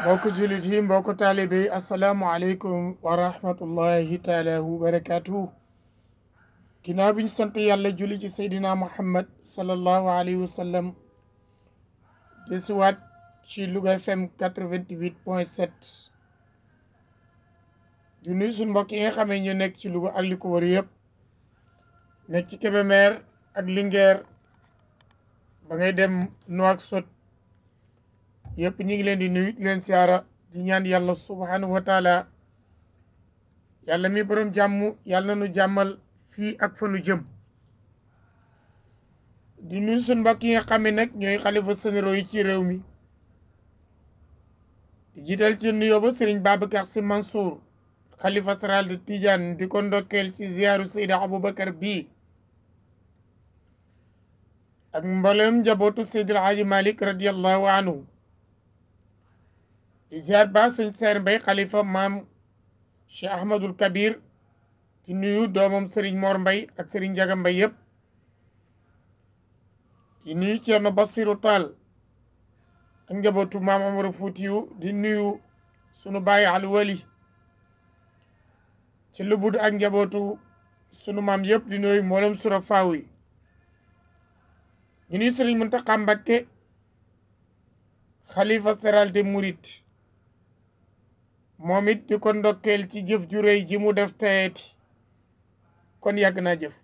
mbokk jullit yi mbokk taalibe yi asalaamualeykum wa rahmatullahi taala wa barakatuhu ginnaaw bi ñu sant yàlla julli ci seydina muhammad sallallahu alayhi wa sallam desiwaat ci Louga FM 88.7 di nuyu suñ mbokk yi nga xamee ñu nekk ci Louga ak li ko wër yëpp nekk ci Kébémer ak Linguère ba ngay dem Nouakchott yëpp ñu ngi leen di nuyu di leen siyaara di ñaan yàlla subhanahu wa taala yàlla mi borom jàmm yàlla na nu jàmmal fii ak fa nu jëm di nuyu suñ mbokk yi nga xam ne nag ñooy xalifa généraux yi ci réew mi di jiital ci nuyoo ba Serigne Babacar Sy Mansour xalifa général de Tidiane di ko ndokkeel ci ziyaaru Seyda Aboubacar bii ak mboolem njabootu Seydil Hadji Malick radiyallahu anhu di ziar ba sëñ Seer Mbay xalifa maam Cheikh Ahmadul Kabir di nuyu doomam Serigne Mor Mbay ak Serigne Njaga Mbay yëpp di nuyu Ceerno Basiru Taal ak njabootu maam Amara Fuutiyu di nuyu sunu baay Alu Wali ci Lubud ak njabootu sunu maam yëpp di nuyu mboolem sura faaw yi di nuyu Serigne Muntaxa Mbakke xalifa général des Mourides moom it di ko ndokkeel ci jëf ju rëy ji mu def teeti kon yàgg naa jëf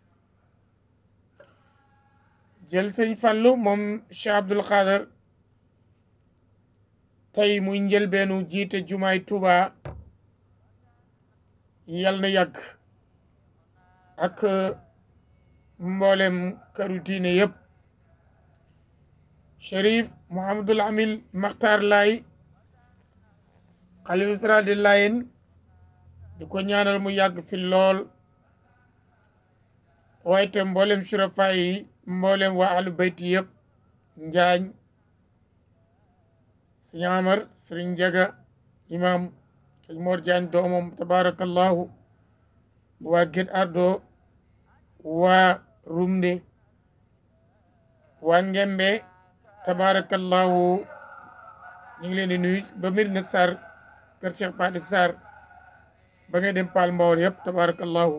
jël sëñ Fallu moom Cheikh Abdoul Khader tey muy njëlbeenu jiite jumaay Tuuba yal na yàgg ak mboolem këru diine yëpp Chérif Mouhamadul Amin Makhtar Laay xalifa général di Laayeen di ko ñaanal mu yàgg fi lool waaye te mboolem surafa yi mboolem waa ahlu bayti yëpp njaañ sëñ Amar sëriñ Njaga imam sëñ Mor Jaañ doomam tabarakallahu waa Guet Ardo waa Rumde waa Ngembe tabarakallahu ñu ngi leen di nuyu ba Medina Sarr kër Cheikh Padi Sarr ba ngay dem Paal Mbawar yëpp tabarakallahu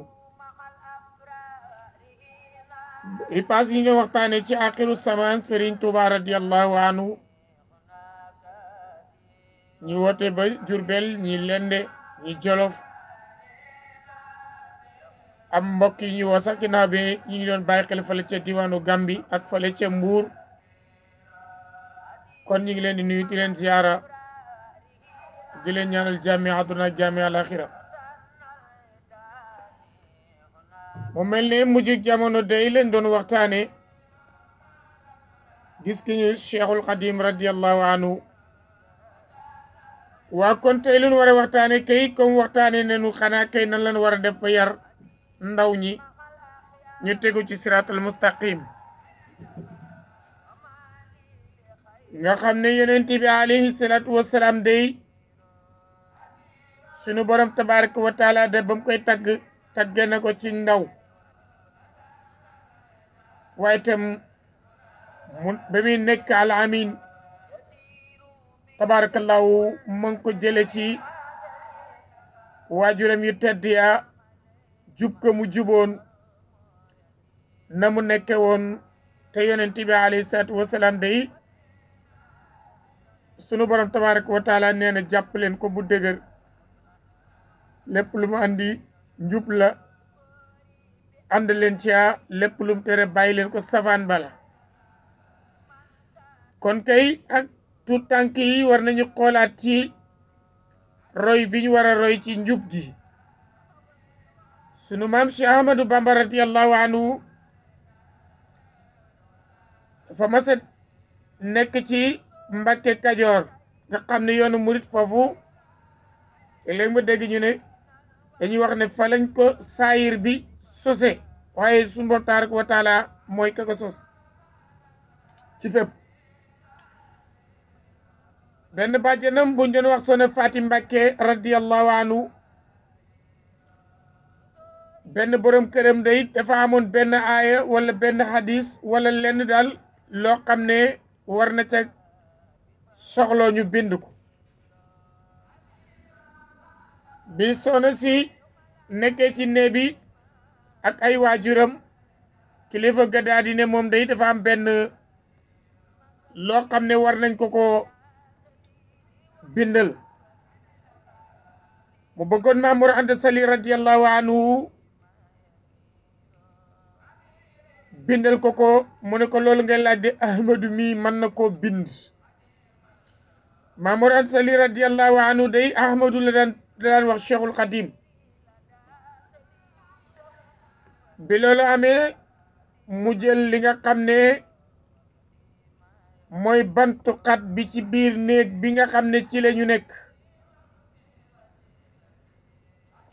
i paas yi ñoo waxtaane ci axiru samaan Serigne Touba radiallahu anhu ñi woote ba Jurbel ñi Lende ñi Jolof am mbokk yi ñu woo sax ginnaaw bi ñu ngi doon bàyyi xel fale ca diwaanu Gambi ak fale ca Mbuur kon ñu ngi leen di nuyu di leen ziyaara di leen ñaanal jàmmi àdduna ak jàmmi àlaxira mu mel ne mujj jamono day leen doon waxtaane gis ki ñu Cheikhul Xadim radiallahu anhu waa kon tey lu ñu war a waxtaane kay comme waxtaane nañu xanaa kay nan lañ war a def ba yar ndaw ñi ñu tegu ci siratul mustaqim nga xam ne yonent bi alayhi salaatu wasalaam day sunu borom tabaraka wa taala de bam koy tagge na ko ci ndaw waaye tam ba muy nekk al amin tabarakallahu mu ngi ko jële ci waajuram yu tedd ya jub ko mu juboon na mu nekke woon te yonent bi alayhi salaatu wasalaam day sunu borom tabaraka wa taala nee na jàpp leen ko bu dëgër lépp lu mu andi njub la ànd leen ci lépp lu mu tere bàyyi leen ko safaan bala kon kay ak tout tànk yi war nañu xoolaat ci roy bi ñu war a roy ci njub gi sunu maam Cheikh Ahmadou Bamba radiallahu anhu dafa mas a nekk ci Mbàkke Kajoor nga xam ne yoonu murit foofu léegi ma dégg ñu ne dañuy wax ne fa lañ ko saayir bi sose waaye suñu borom tabaraka wa taala mooy ka ko sos ci fépp benn bàjjenam buñ doon wax Soxna Faati Mbàkke radiallahu anhu benn borom këram day dafa amoon benn aaya wala benn hadis wala lenn daal loo xam ne war na ca soxloo ñu bind ko bi soxna si nekkee ci néeg bi ak ay waajuram kilifa ga daal di ne moom day dafa am benn loo xam ne war nañ ko bindal mu bëggoon Maam Mor Anta Sali radiyallahu anhu bindal ko mu ne ko loolu ngay laaj de Ahmadu mi mën na koo bind Maam Mor Anta Sali radiyallahu anhu day Ahmadu la daan wax Cheikhul Khadim bi loolu amee mu jël li nga xam ne mooy bantu xat bi ci biir néeg bi nga xam ne ci la ñu nekk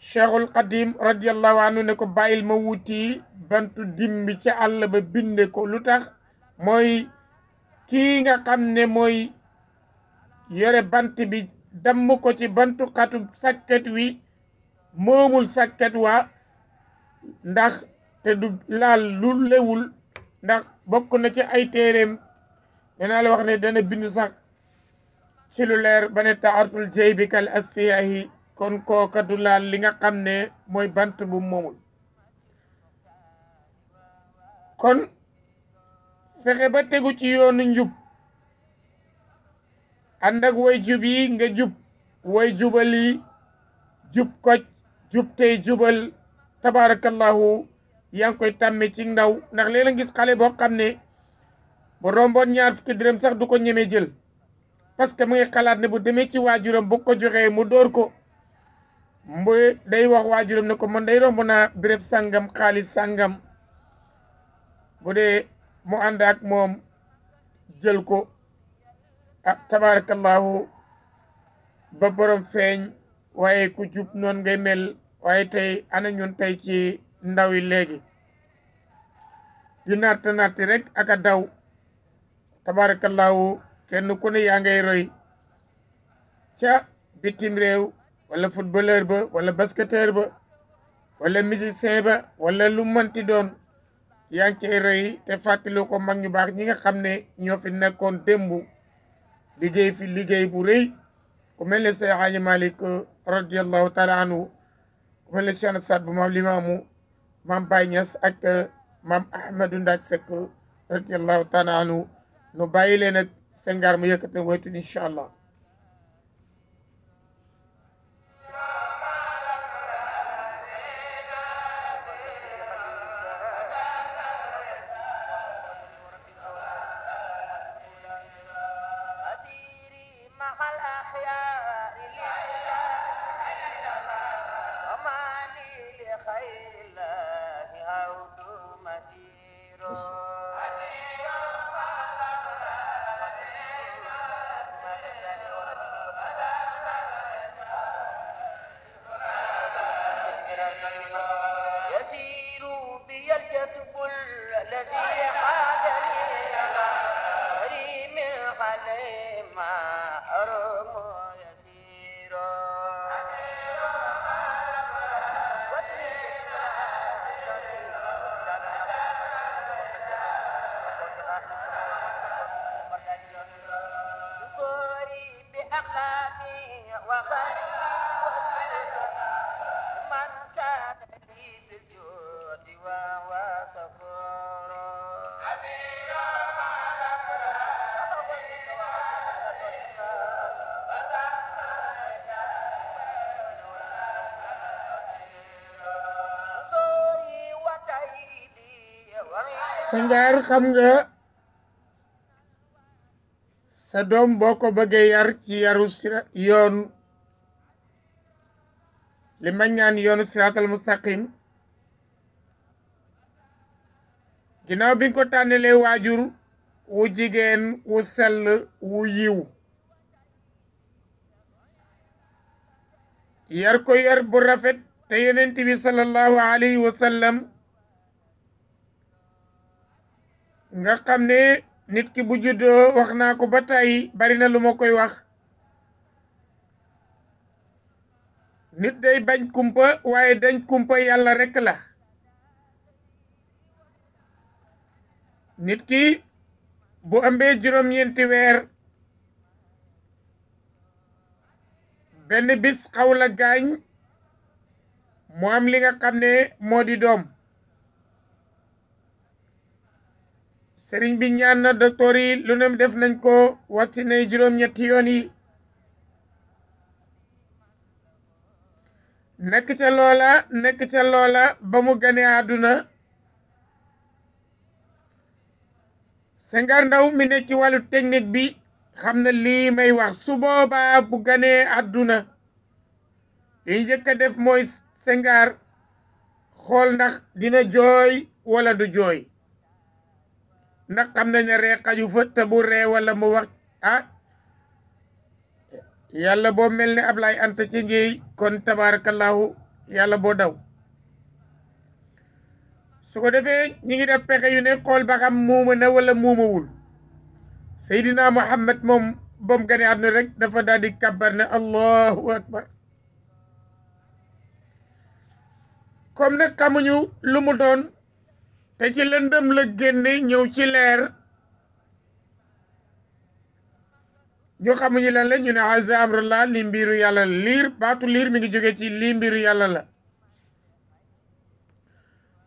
Cheikhul Khadim radiyallahu anhu ne ko bàyyil ma wuti bantu dimbi ci àll ba binde ko lu tax mooy kii nga xam ne mooy yore bant bi damm ko ci bantu xatu sakket wi moomul sakket waa ndax te du laal lu lewul ndax bokk na ci ay téeréem danaa la wax ne dana bind sax ci lu leer ba ne taartul jey bi kal asfiyahi kon kooka du laal li nga xam ne mooy bant bu moomul kon fexe ba tegu ci yoonu njub ànd ak way jub yi nga jub way jubali jub koj jub tey jubal tabarakallahu yaa ngi koy tàmme ci ndaw ndax léeg-léeg gis xale boo xam ne bu romboon ñaar fukki dërëm sax du ko ñeme jël parce que mu ngi xalaat ne bu demee ci waajuram bu ko joxee mu dóor ko mboy day wax waajuram ne ko man day romb naa béréb sàngam xaalis sàngam bu dee mu ànd ak moom jël ko ah tabarakallahu ba borom feeñ waaye ku jub noonu ngay mel waaye tey ana ñun tey ci ndaw yi léegi di natt rek ak a daw tabarakallahu kenn ku ne yaa ngay roy ca bitim réew wala footballeur ba wala basketteur ba wala musicien ba wala lu mënti doon yaa ngi cay roy te fàttali ko mag ñu baax ñi nga xam ne ñoo fi nekkoon démb liggéey fi liggéey bu rëy ku mel ne Seex Haaji Malik radiyallahu taala anhu ku mel ne Cheikh Saad bu maam Limaamu maam Baye Niass ak maam Ahmadou Ndak Seck radiyallahu taala anhu nu bàyyi leen ak Senghar mu yëkkati waytu incha allah Senghar xam nga sa doom boo ko bëggee yar ci yaru yoon li ma ñaan yoonu siraatal mustaqim ginnaaw bi nga ko tànnalee waajur wu jigéen wu sell wu yiw yar ko yar bu rafet te yonent bi sallallahu alayhi wa sallam nga xam ne nit ki bu juddoo wax naa ko ba tey bari na lu ma koy wax nit day bañ kumpa waaye dañ kumpa yàlla rekk la nit ki bu ambee juróom-ñeenti weer benn bis xaw la gaañ mu am li nga xam ne moo di doom sëriñ bi ñaan na docteur yi lu ne def nañ ko wàcc nay juróom-ñetti yoon yi nekk ca loola ba mu gane àdduna Senghor Ndaw mi nekk ci wàllu technique bi xam na lii may wax su boobaa bu ganee àdduna li njëkk a def mooy Senghor xool ndax dina jooy wala du jooy ndax xam nañ ne ree xaju fa te bu ree wala mu wax ah yàlla boo mel ne Ablaye Anta ci njiy kon tabarakallahu yàlla boo daw su ko defee ñi ngi def pexe yu ne xool ba xam muuma na wala muumawul Seydina Muhammad moom bam gane àdduna rek dafa daal di kabbar ne allahu akbar comme nag xamuñu lu mu doon te ci lëndëm la génne ñëw ci leer ñu xamuñu lan la ñu ne haza amrullah li mbiru yàlla la liir baatu liir mi ngi jóge ci lii mbiru yàlla la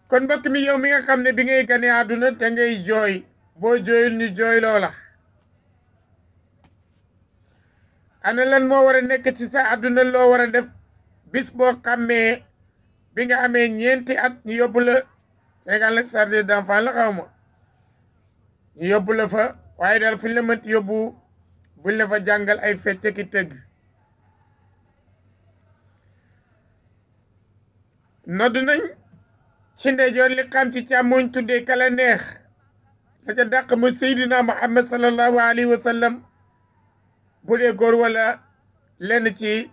kon mbokk mi yow mi nga xam ne bi ngay gane àdduna te ngay jooy boo jooyul ñu jooy loola ana lan moo war a nekk ci sa àdduna loo war a def bis boo xàmmee bi nga amee ñeenti at ñu yóbbu la Sénégal nag jardin d'enfants la xaw ma ñu yóbbu la fa waaye daal fu ñu la mënti yóbbu buñ la fa jàngal ay fecc ki tëgg nodd nañ ci ndeyjoor li xam ci càmmoñ tuddee kala neex la ca dàq mu Seydina Muhammad sallallahu alayhi wa sallam bu dee góor wala lenn ci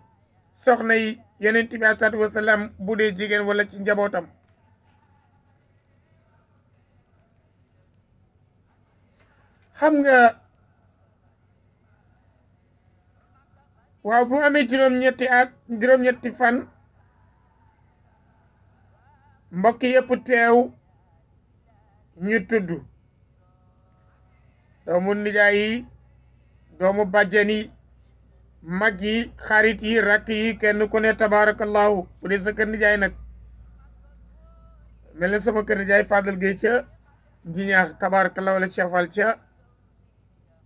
soxna yi Yonent bi sallallahu alayhi wa sallam bu dee jigéen wala ci njabootam xam nga waaw bu amee juróom-ñetti fan mbokk yëpp teew ñu tudd doomu nijaay yi doomu bàjjen yi mag yi xarit yi rakk yi kenn ku ne tabarakallahu bu dee sa kër nijaay nag mel na sama kër nijaay Fadal Gueye ca Njiñaax tabarakallahu wala Cheikh Fall ca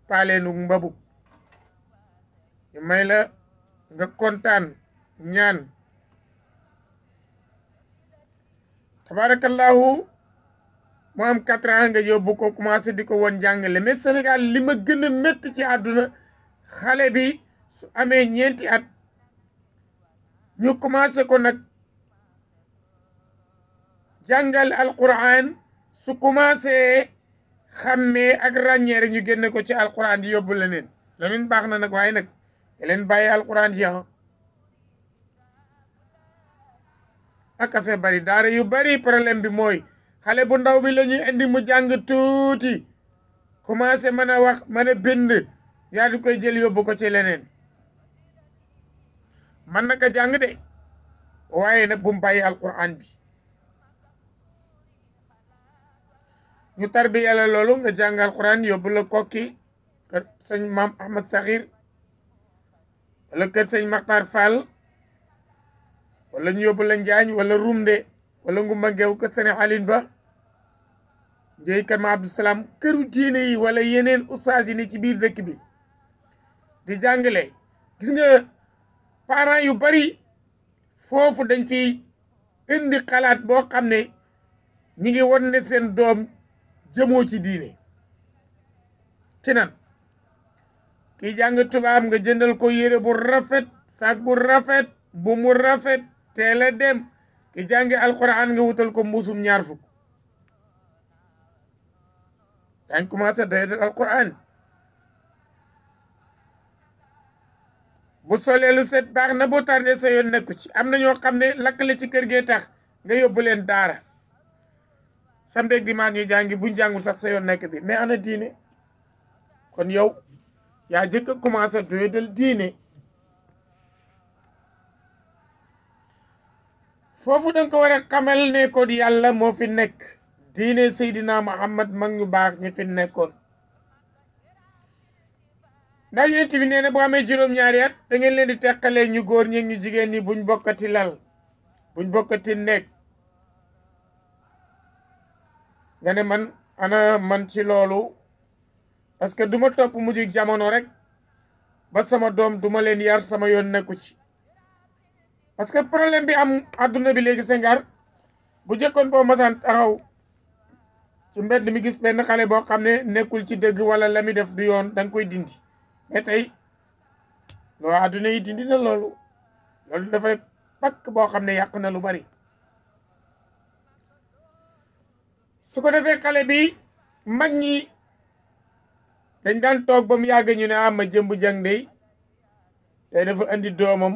paaleenu mbabu ñu may la nga kontaan ñaan tabarakallahu mu am 4 ans nga yóbbu ko commencé di ko woon jàngale mais Sénégal li ma gën a métti ci àdduna xale bi su amee ñeenti at ñu commencé ko nag jàngal alquran su commencé xàmmee ak ràññee rek ñu génne ko ci alquran di yóbbu leneen baax na nag waaye nag da leen bàyyi alquran ji ak affaire bari daara yu bari problème bi mooy xale bu ndaw bi la ñuy indi mu jàng tuuti commencé mën a wax mën a bind yaa di koy jël yóbbu ko ci leneen man naka jàng de waaye nag bu mu bàyyi alquran bi ñu tarbiya la loolu nga jàng alquran yóbbu la kokki kër sëñ maam Ahmad Sakhir wala kër sëñ Makhtar Fall wala ñu yóbbu la Njaañ wala Rumde wala Ngumba Ngeew kër sëñ Aline Ba njëy kër ma Abdou Salam këru diine yi wala yeneen ustaas yi ni ci biir dëkk bi di jàngale gis nga parents yu bari foofu dañ fi indi xalaat boo xam ne ñi ngi won ne seen doom jëmoo ci diine ci nan kii jàng tubaab nga jëndal ko yére bu rafet saak bu rafet bu mu rafet teel a dem ki jàngi alquran nga wutal ko mbuusum 20 fukk dañ commencé doyadal alquran bu solee lu set baax na boo tardé sa yoon nekku ci am na ñoo xam ne lakkale ci kër gee tax nga yóbbu leen daara samedi ak dimanche ñu jàngi buñ jàngul sax sa yoon nekk bi mais ana diine kon yow yaa jëkk a commencé doyadal diine foofu danga ko war a xamal ne ko yàlla moo fi nekk diine Seydina Muhammad mag ñu baax ñi fi nekkoon ndax yonent bi nee na bu amee juróom-ñaari at da ngeen leen di teqalee ñu góor ñi ñu jigéen ñi buñ bokkati lal buñ bokkati nekk nga ne man ana man ci loolu parce que duma topp mujj jamono rek ba sama doom duma leen yar sama yoon nekku ci parce que problème bi am àdduna bi léegi Senghar bu jëkkoon boo masaan taxaw ci mbedd mi gis benn xale boo xam ne nekkul ci dëgg wala la mi def du yoon da nga koy dindi mais tey loo àdduna yi dindi na loolu dafay pakk boo xam ne yàq na lu bari su ko defee xale bi mag ñi dañ daan toog ba mu yàgg ñu ne ma jëmb jang dey tey dafa andi doomam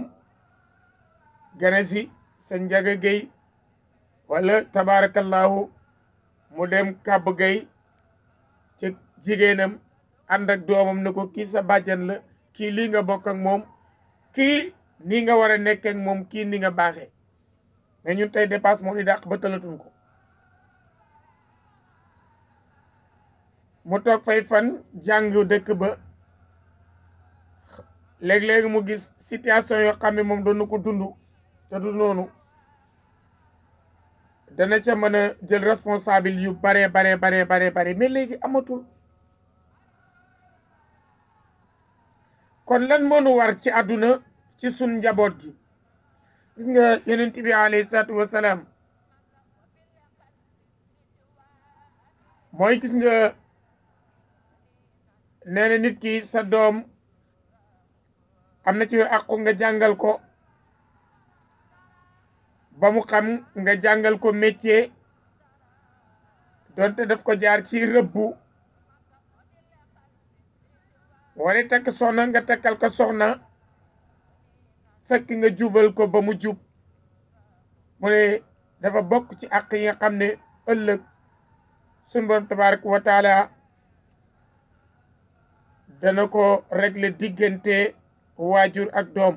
gane si sa Njaga Gay wala tabarakallahu mu dem kàbb gay ci jigéenam ànd ak doomam ne ko kii sa bàjjan la kii lii nga bokk ak moom kii nii nga war a nekk ak moom kii ni nga baaxee mais ñun tey dépasse moom ni dàq ba talatuñ ko mu toog fay fan jàng dëkk ba léeg-léegi mu gis situation yoo xam ne moom doon ko dund te du noonu dana ca mën a jël responsable yu bare mais léegi amatul kon lan moo nu war ci àdduna ci sun njaboot gi gis nga yonent bi alayhi salaatu wasalaam mooy gis nga nee na nit ki sa doom am na ci àqu nga jàngal ko ba mu xam nga jàngal ko métier donte daf ko jaar ci rëbbu wara takk soxna nga takkal ko soxna fekk nga jubal ko ba mu jub mu ne dafa bokk ci àq yi nga xam ne ëllëg sunu Boroom tabaaraka wa taala dana ko régler diggante waajur ak doom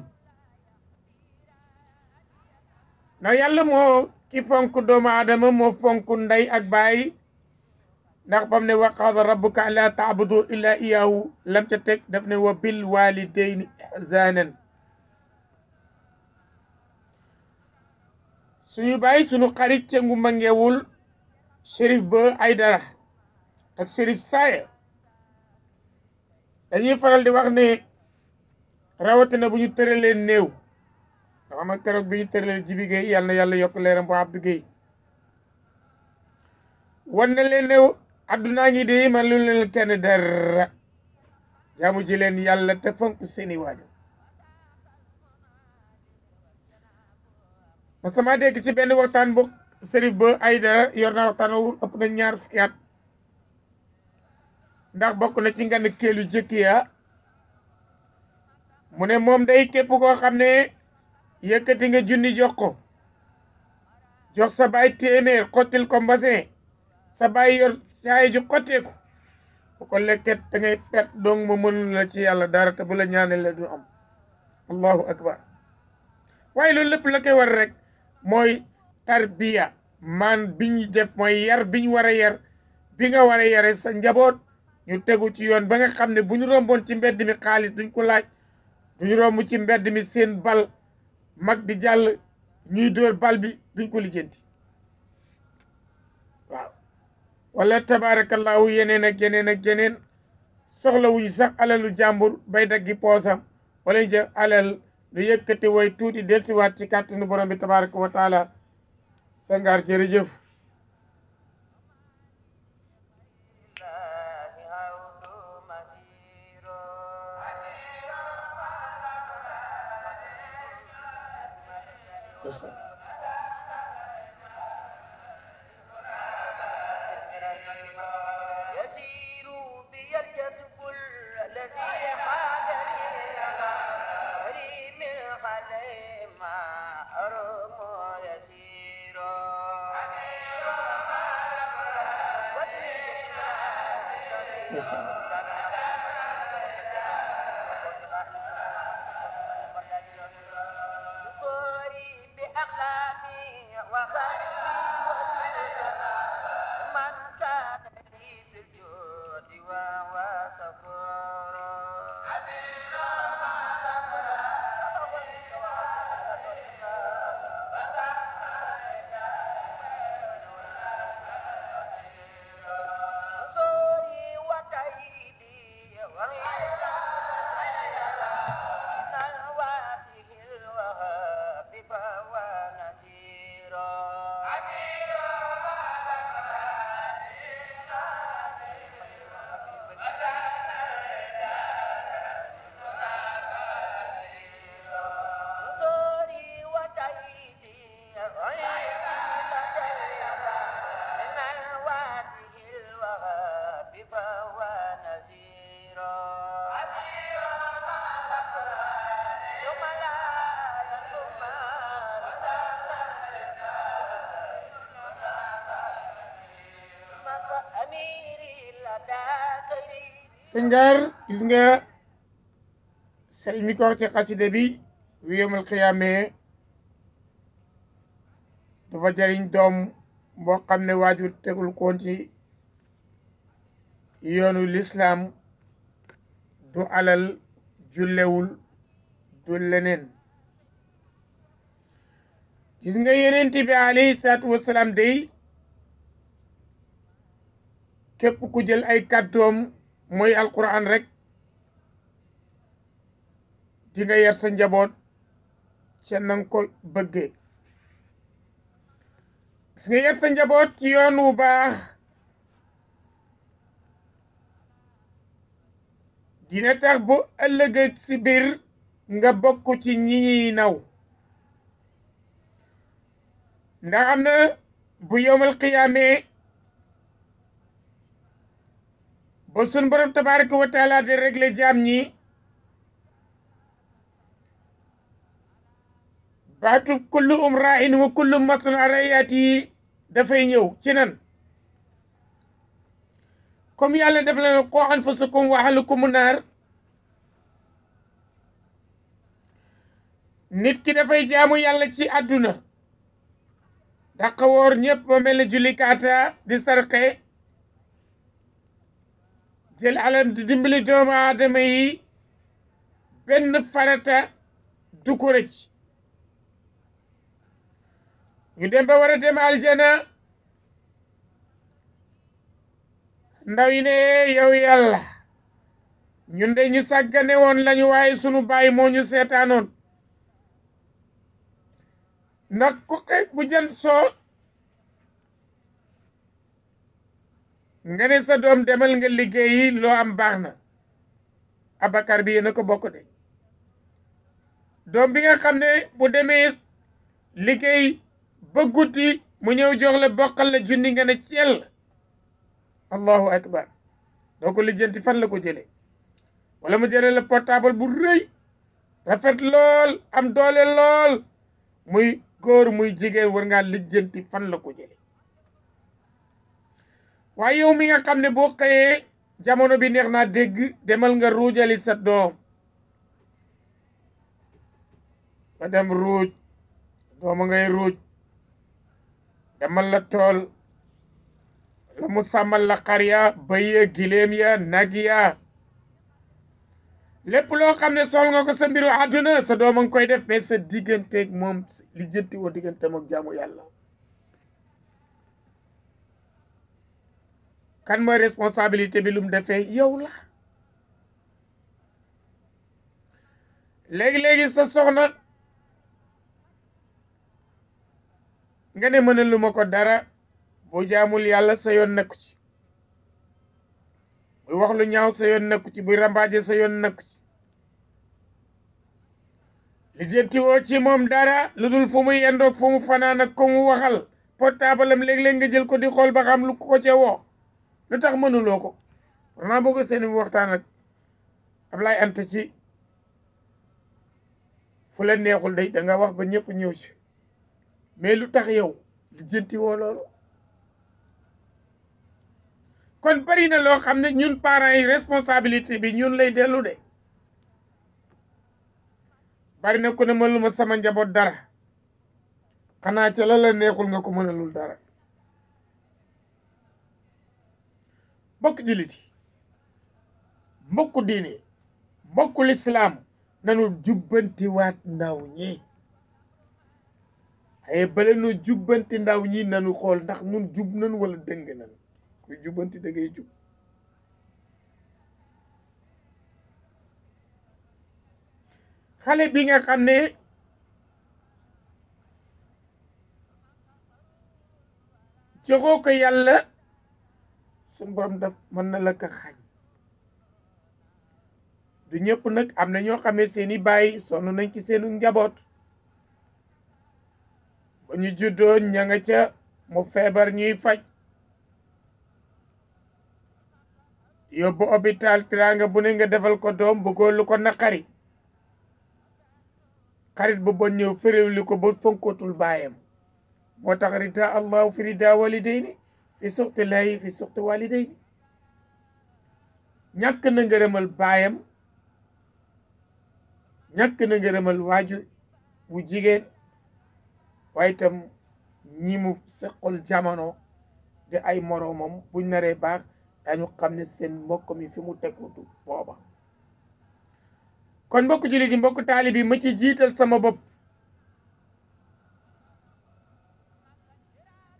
ndax yàlla moo ki fonk doomu aadama moo fonk ndey ak baay ndax bam ne wa qaada rabbuka an laa taabudu illa iyaahu lam ca teg daf ne wa bil walidayni ihsaanan suñu baay suñu xarit ca ngu mangewul Chérif Ba Aïdara ak Chérif Saaya dañuy faral di wax ne rawatina bu ñu tëralee néew nga xam ne keroog bi ñu tëralee Jibi Gueye yàlla na yàlla yokk leeram bu Abdou Gueye wan na leen ne addunaa ngi de man lu leen kenn dara jaamu ji leen yàlla te fonk seeni waajur ma sama dégg ci benn waxtaan bu Chérif Ba Aïdara yor naa waxtaan wu ëpp na 2 fukki at ndax bokk na ci ngan kéelu jëkki ya mu ne moom day képp koo xam ne yëkkati nga junni jox ko jox sa baay téeméer xottil ko mbasin sa baay yor caay ju xotteeku bu ko lekket da ngay perte donc ma mënul la ci yàlla dara te bu la ñaanee la du am allahu akbar waaye loolu lépp la koy war rek mooy tarbiya man bi ñu def mooy yar bi ñu war a yar bi nga war a yare sa njaboot ñu tegu ci yoon ba nga xam ne bu ñu romboon ci mbedd mi xaalis duñ ko laaj duñu romb ci mbedd mi seen bal mag di jàll ñuy dóor bal bi duñ ko lijjanti waaw wala tabarakallahu yeneen ak yeneen soxla wuñu sax alalu jàmbur bay daggi poosam wala ñu jël alal lu yëkkati way tuuti delsiwaat ci kàttanu borom bi tabaraka wa taala Senghar jërëjëf Senghar gis nga sëriñ mi ko wax ci xasida bi wi yawmal xiyaamee dafa jariñ doom boo xam ne waajur tegul koon ci yoonu lislaam du alal jullewul du leneen gis nga yonent bi alayhi salaatu wasalaam day képp ku jël ay kàddoom mooy alquran rek di nga yar sa njaboot ca nanga ko bëggee gis nga yar sa njaboot ci yoon wu baax dina tax bu ëllëg si biir nga bokk ci ñi ñuy naw ndax am na bu yowmal qiyaamee ba sun borom tabaraka wa taala di régler jaam ñi baatu kulluhum raa'in wa kulluhum mas'uulun an ra'iyyatihi dafay ñëw ci nan comme yàlla def la qu anfusakum wa ahlikum naar nit ki dafay jaamu yàlla ci àdduna daqa woor ñëpp ba mel ne jullikaata di sarxe jël alam di dimbali doomu aadama yi benn farata du ko rëcc ñu dem ba war a dem aljana ndaw yi ne yow yàlla ñun de ñu sàggane woon lañu waaye sunu baay moo ñu seetaanoon ndax ku xëy bu jant soo nga ne sa doom demal nga liggéeyi loo am baax na Abakar bi yéen a ko bokk de doom bi nga xam ne bu demee liggéey ba guddi mu ñëw jox la bokkal la junni nga ne ciel allahu akbar doo ko lijjanti fan la ko jële wala mu jële la portable bu rëy rafet lool am doole lool muy góor muy jigéen war ngaa lijjanti fan la ko jële waaye yow mi nga xam ne boo xëyee jamono bi neex naa dégg demal nga ruujali sa doom nga dem ruuj dooma ngay ruuj demal la tool la mu sàmmal la xar ya bëy ya giléem ya nag ya lépp loo xam ne sol nga ko sa mbiru àdduna sa doom a ngi koy def mais sa digganteeg moom lijjanti woo digganteem ak jaamu yàlla kan mooy responsabilité bi lu mu defee yow la léegi-léegi sa soxna nga ne mën a lu ma ko dara boo jaamul yàlla sa yoon nekku ci buy wax lu ñaaw sa yoon nekku ci buy rambaaje sa yoon nekku ci lijjanti woo ci moom dara lu dul fu mu yendoog fu mu fanaan ak ko mu waxal portable am léeg-léeg nga jël ko di xool ba xam lu ko ca woo lu tax mënuloo ko vraiment boo ko seeni waxtaan ak Ablaye Anta ci fu la neexul day da nga wax ba ñëpp ñëw ci mais lu tax yow lijjanti woo loolu kon bari na loo xam ne ñun parents yi responsabilité bi ñun lay dellu de bari na ku ne mënuluma sama njaboot dara xanaa ca la neexul nga ko mënalul dara mbokk jullit yi mbokku diine mbokku lislaam nanu jubbantiwaat ndaw ñi ay bale nu jubbanti ndaw ñi nanu xool ndax nun jub nanu wala dëng nanu kuy jubbanti da ngay jub xale bi nga xam ne joxoo ko yàlla suñ borom daf mën na la ko xañ du ñëpp nag am na ñoo xamee seeni baay sonn nañ ci seenu njaboot ba ñu juddoo ña nga ca mu feebar ñuy faj yóbbu hôpital tiraanga bu ne nga defal ko doom bëggoo lu ko naqari xarit bu bon ñëw féréwli ko ba fonkootul baayam moo tax rida allahu fi rida walidayni fi suxti layi fi suxti walidayni ñàkk na ngërëmal baayam ñàkk na ngërëmal waaju bu jigéen waaye itam ñi mu seqal jamono di ay moroomam buñ naree baax dañu xam ne seen mbokk mi fi mu tegu du booba kon mbokk jullit yi mbokk taalibi ma ci jiital sama bopp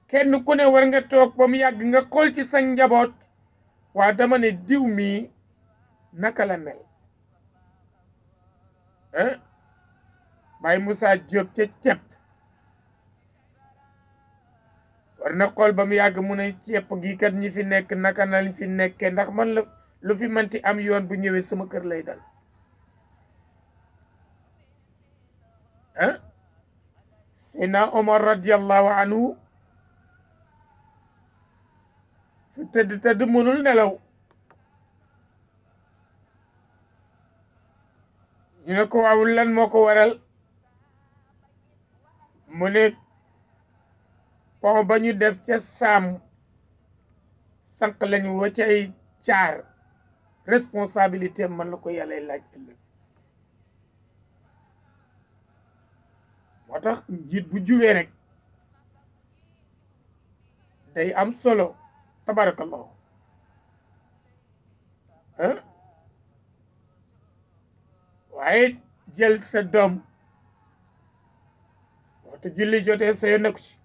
kenn ku ne war nga toog ba mu yàgg nga xool ci sa njaboot waa dama ne diw mi naka la mel Baye Moussa Diop ca cepp war na xool ba mu yàgg mu ne cepp gi kat ñi fi nekk naka nañ fi nekke ndax man la lu fi manti am yoon bu ñëwee sama kër lay dal Seydina Omar radiyallahu anhu fu tëdd mënul nelaw ñu ne ko waaw lan moo ko waral mu ne pont ba ñu def ca saam sànq lañu wa cay caar responsabilité man la ko yàlla laaj ëllëg moo tax njiit bu jubee rek day am solo tabarakallahu waaye jël sa doom waxtu julli jotee sa yoon nekku ci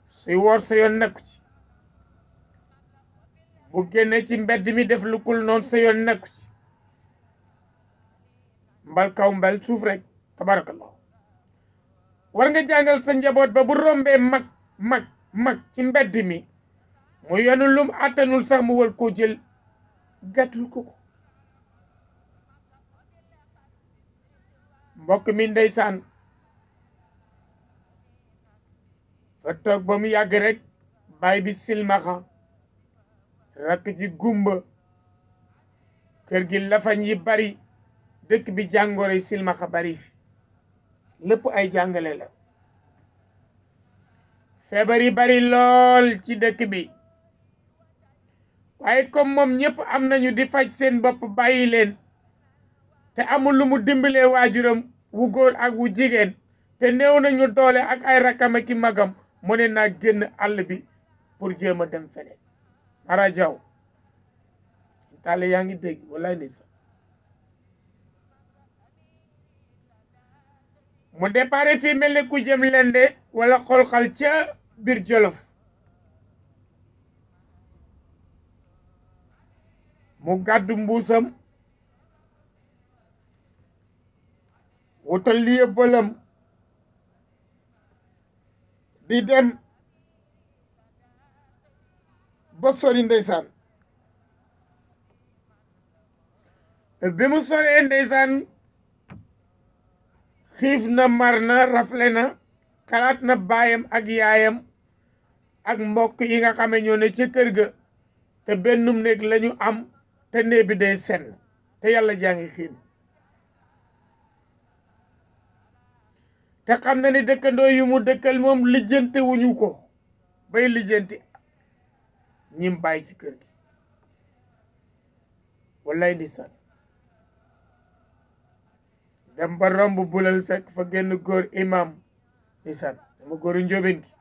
suy woor sa yoon nekku ci bu génne ci mbedd mi def lu kul noonu sa yoon nekku ci mbal kaw mbal suuf rek tabarakallahu war nga jàngal sa njaboot ba bu rombee mag ci mbedd mi mu yenu lum attanul sax mu war koo jël gàttul ko mbokk mi ndeysaan fa toog ba mu yàgg rek baay bi silmaxa rakk ci gumba kër gi lafañ yi bari dëkk bi jàngoro yi silmaxa bari fi lépp ay jàngale la feebar yi bari lool ci dëkk bi waaye comme moom ñëpp am nañu di faj seen bopp bàyyi leen te amul lu mu dimbalee waajuram wu góor ak wu jigéen te néew nañu doole ak ay rakkam ak i magam mu ne naa génn àll bi pour jéem a dem feneen Mara Jaw taale yaa ngi dégg wallaay ni sax mu dépare fii mel ne ku jëm lende wala xolxal ca biir Jolof mu gàddu mbuusam wutal li yëbbalam di dem ba sori ndeysaan bi mu soree ndeysaan xiif na mar na rafle na xalaat na baayam ak yaayam ak mbokk yi nga xame ñoo ne ca kër ga te bennum néeg lañu am te néeg bi day senn te yàlla jàngi xiin te xam na ni dëkkandoo yu mu dëkkal moom lijjanti wuñu ko bay lijjanti ñim bàyyi ci kër gi wallaay ndeysaan dem ba romb bulal fekk fa genn góor imam ndeysaan dama góoru njóobeen gi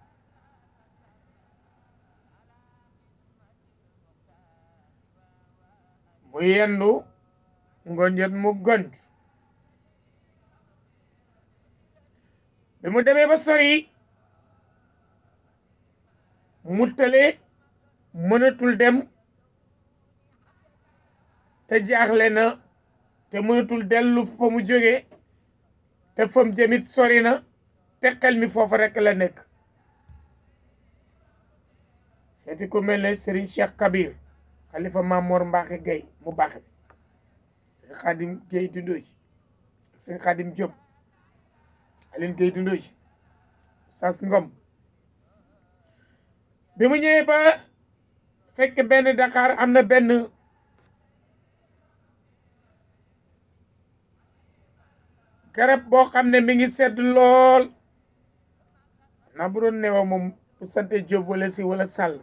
mu yendu ngoon jot mu gont bi mu demee ba sori mu tële mënatul dem te jaaxle na te mënatul dellu fa mu jógee te fam jëmit sori na te xel mi foofa rek la nekk seeti ku mel ne Serigne Cheikh Kabir xalifa Mamor Mbacke Gueye mu baax mi sëñ Xaadim Gueye dundoo ji ak sëñ Xaadim Diop Aline Gueye dundoo ji Sas Ngom bi mu ñëwee ba fekk benn Dakar am na benn garab boo xam ne mi ngi sedd lool naa bu doon neewa moom bu sante Diop wala si wala Sall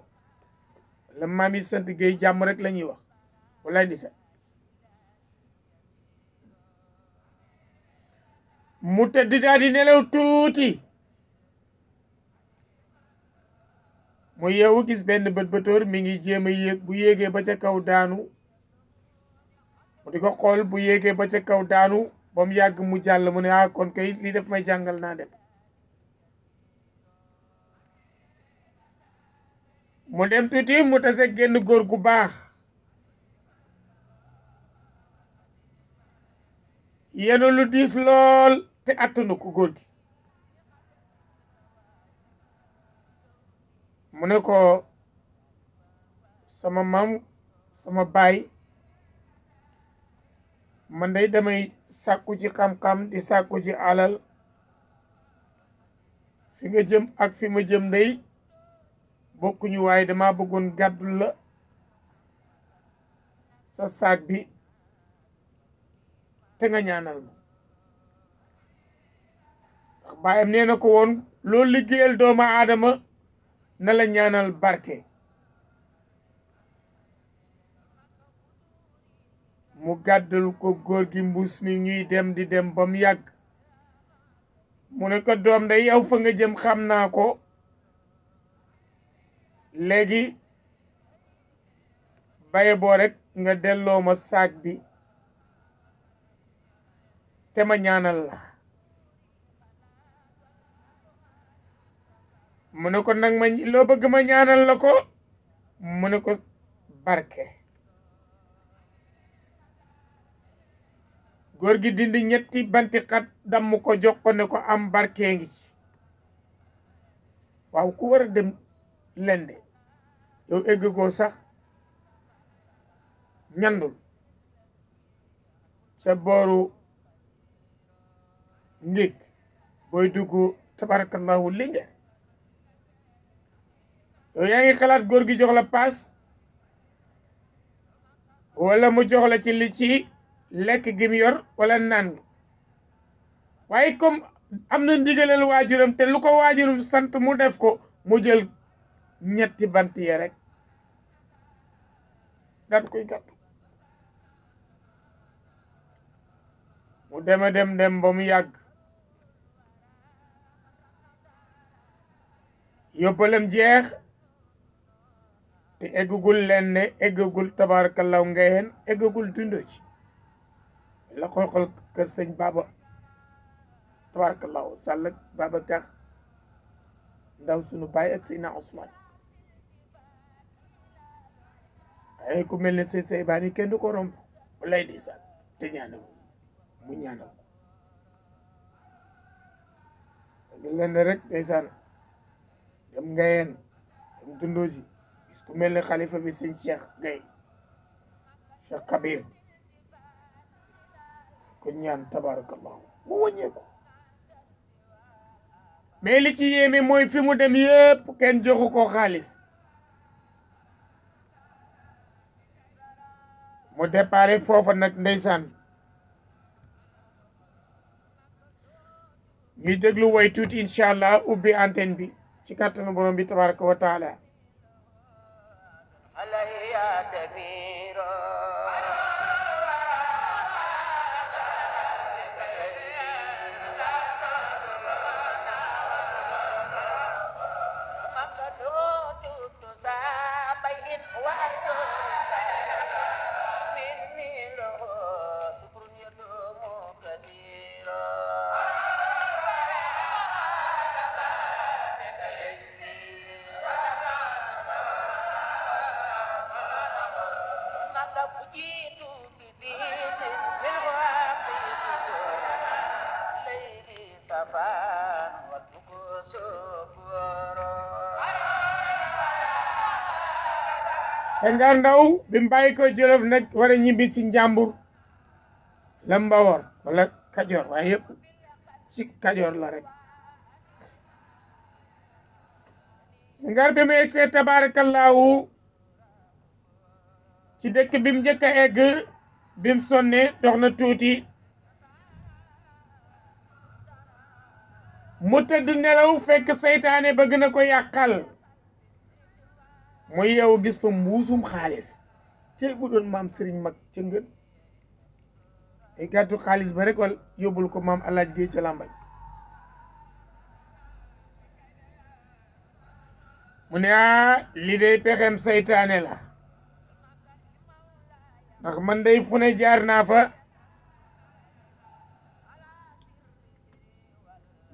la maam yi sant Gueye jàmm rek la ñuy wax walaay ndi sa mu tëdd daal di nelaw tuuti mu yeewu gis benn bët-bëtóor mi ngi jéem a yéeg bu yéegee ba ca kaw daanu mu di ko xool bu yéegee ba ca kaw daanu ba mu yàgg mu jàll mu ne ah kon kay lii def may jàngal naa dem mu dem tuuti mu tase génn góor gu baax yenu lu diis lool te attanu ko góor gi mu ne ko sama maam sama baay man day damay sàkku ci xam-xam di sàkku ci alal fi nga jëm ak fi ma jëm day bokkuñu waaye dama bëggoon gàddul la sa saak bi te nga ñaanal ma ndax baayam nee na ko woon loolu liggéeyal doomu aadama na la ñaanal barke mu gàddul ko góor gi mbuus mi ñuy dem di dem ba mu yàgg mu ne ko doom day yow fa nga jëm xam naa ko léegi baye boo rek nga delloo ma saak bi te ma ñaanal la mu ne ko nag ma loo bëgg ma ñaanal la ko mu ne ko barke góor gi dindi ñetti banti xat damm ko jox ko ne ko am barke ngi ci waaw ku war a dem lende yow eggagoo sax ñandul sa booru ndéeg booy dugg tabarakallahu Linguère yow yaa ngi xalaat góor gi jox la paas wala mu jox la ci li ci lekk gi mu yor wala naan waaye comme am na ndigalal waajuram te lu ko waajuram sant mu def ko mu jël ñetti bant yi rek daat koy gàttu mu dema dem ba mu yàgg yóbbalam jeex te eggagul leen ne eggagul tabarakallahu ngayeen eggagul dundo ci la xool kër sëñ Baba tabarakallahu Sall ak Baba Kax ndaw sunu baay ak Seyna Ousmane ay ku mel ne sey baani kenn du ko romb lay di sal te ñaanal mu ñaanal ko leen rek ndeysaan dem ngayeen dem dundoo ji gis ku mel ne xalifa bi sëñ Cheikh Gueye Cheikh Kabir ko ñaan tabarakallahu mu wàññeeku mais li ci yéeme mooy fi mu dem yépp kenn joxu ko xaalis mu déparé foofa nag ndeysaan ñuy déglu way tuuti incha allah ubbi antenne bi ci kàttanu borom bi tabaraka wa taala Senghor Ndaw bi mu bàyyi ko Jolof nag war a ñibbi si Njàmbur la Mbawor wala Kajoor waaye yëpp ci Kajoor la rek Senghor bi mu egsee tabaarakallaahu ci dëkk bi mu njëkk a egg bi mu sonne dox na tuuti mu tëdd nelaw fekk seytaane bëgg na ko yàqal mooy yow gis fa mbuusum xaalis tey bu doon maam Sëriñ Mag ca ngën ay gàttu xaalis ba rek wal yóbbul ko maam Alaaji Géey ca Làmbañ mu ne li day pexem seytaane la ndax man day fu ne jaar naa fa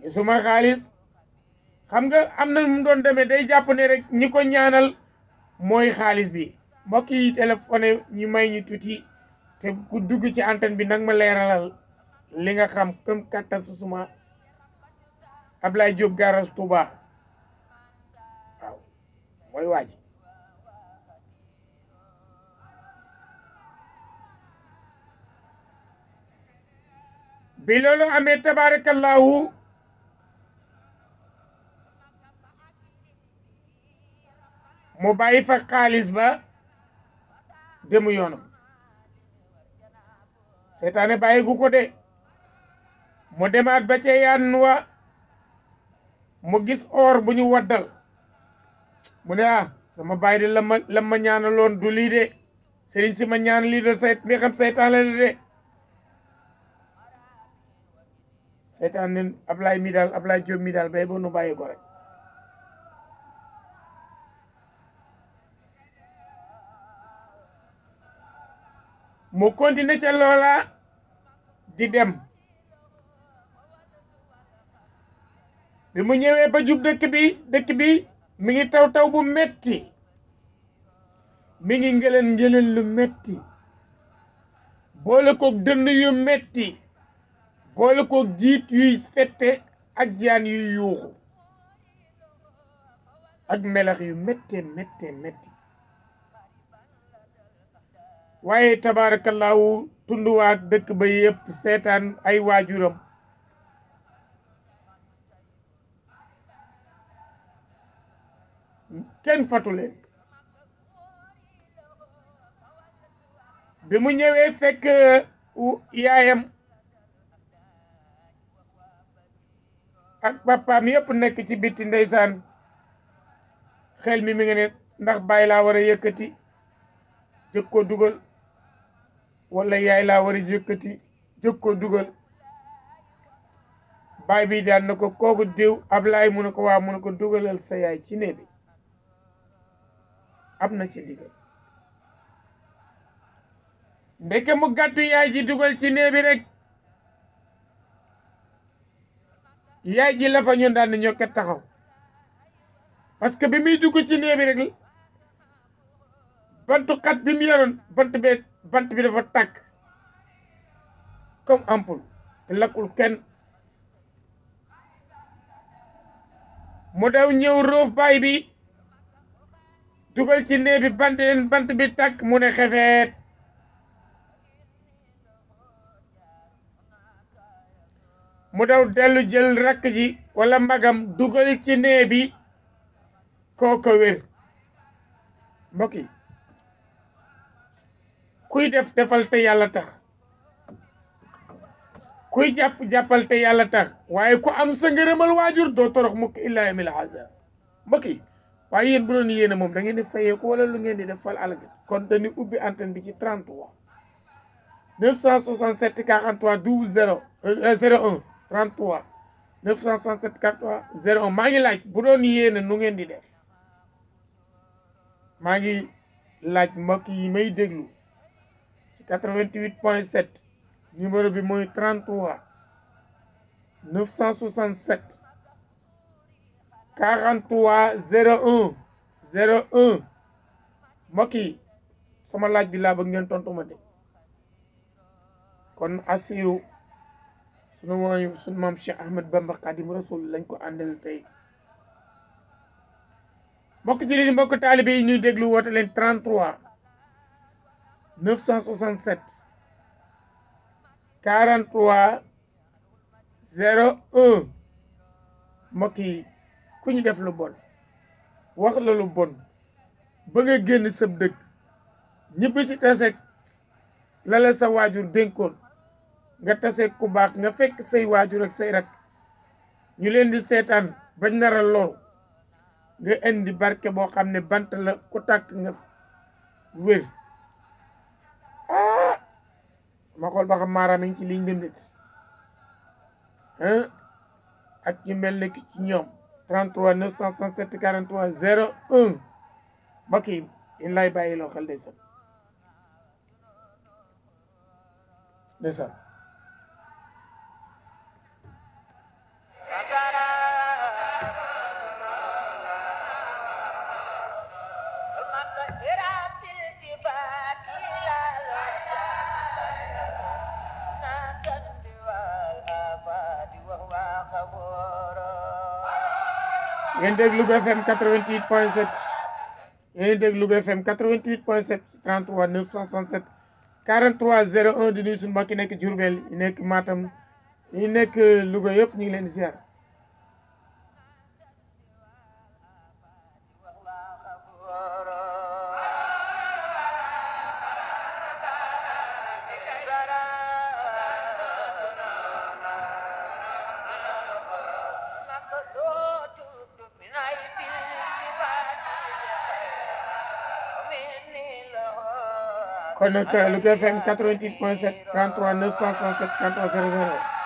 gisuma xaalis xam nga am na mu doon demee day jàpp ne rek ñi ko ñaanal mooy xaalis bi mbokk yi téléphoné ñu may ñu tuuti te ku dugg ci antenne bi nag ma leeralal li nga xam këm kattan su suma Ablaye Diop garas Touba waaw mooy waaji bi loolu amee tabarakallahu mu bàyyi fa xaalis ba demu yoonam seytaane bàyyi gu ko de mu demaat ba ca yaan wa mu gis or bu ñu waddal mu ne sama bàyyi de la ma ñaanaloon du lii de sëriñ si ma ñaan lii de bi xam seytaan la de seytaan ne Ablaye mi daal Ablaye Diop mi daal bay ba nu bàyyi ko rek mu continué ca loola di dem bi mu ñëwee ba jub dëkk bi mi ngi taw bu metti mi ngi ngëleen lu metti boole koog dënn yu metti boole koog jiit yuy fette ak jaan yuy yuuxu ak melax yu metti waaye tabaarakallaahu tunduwaak dëkk ba yëpp seetaan ay waajuram kenn fatu leen bi mu ñëwee fekk yaayam ak papaam yëpp nekk ci bitti ndeysaan xel mi ngi ne ndax baay laa war a yëkkati jëkk ko dugal wala yaay laa war a yëkkati jëkk ko dugal baay bi daan na ko kooku diw Ablaay mu ne ko waa mu ne ko dugalal sa yaay ci néeg bi am na ci ndigal ndeke mu gàddu yaay ji dugal ci néeg bi rek yaay ji la fa ñu daan ñoo ko taxaw parce que bi muy dugg ci néeg bi rek bantu xat bi mu yoroon bant bi dafa tàkk comme ampoule te lakkul kenn mu daw ñëw roof baay bi dugal ci néeg bi bant bi tàkk mu ne xefeet mu daw dellu jël rakk ji wala magam dugal ci néeg bi kooko wér mbokk yi kuy def defal te yàlla tax kuy jàppal te yàlla tax waaye ku am sa ngërëmal waajur doo torox mukk illaa yamil haza mbokk yi waaye yéen bu doon yéene moom da ngeen di fayee ko wala lu ngeen di def fal alagi kon dañuy ubbi antenne bi ci 33 967 43 00 01 33 967 43 01 maa ngi laaj bu doon yéene nu ngeen di def maa ngi laaj mbokk yi may déglu ci 88.7 numéro bi mooy 33 967 43 01 01 mbokk yi sama laaj bi laa bëgg ngeen tontu ma de kon asiru sunu mooy sunu maam Cheikh Ahmed Bamba Khadim Rasoul lañ ko àndal tey mbokk ci li mbokk taalibe yi ñuy déglu woote leen 33 967 43 01 mbokk yi ku ñu def lu bon wax la lu bon ba nga génn sab dëkk ñibbi si taseeg la la sa waajur dénkoon nga taseeg ku baax nga fekk say waajur ak say rak ñu leen di seetaan bañ nar a loru nga indi barke boo xam ne bant la ku tàkk nga wér ma xool ba xam maaraam yi ci liñ dem nit ak ñu mel ne ki ci ñoom 33 967 43 01 mbokk yi in lay bàyyi loo xel ndeysaan yéen dégg Louga FM 88.7 yéen dégg Louga FM 88.7 33 967 43 01 di nuyu suñu mbokk yi nekk Diourbel yi nekk Matam yi nekk Louga yëpp ñu ngi leen di ziar kon nag Louga FM 88.7 33 967 43 00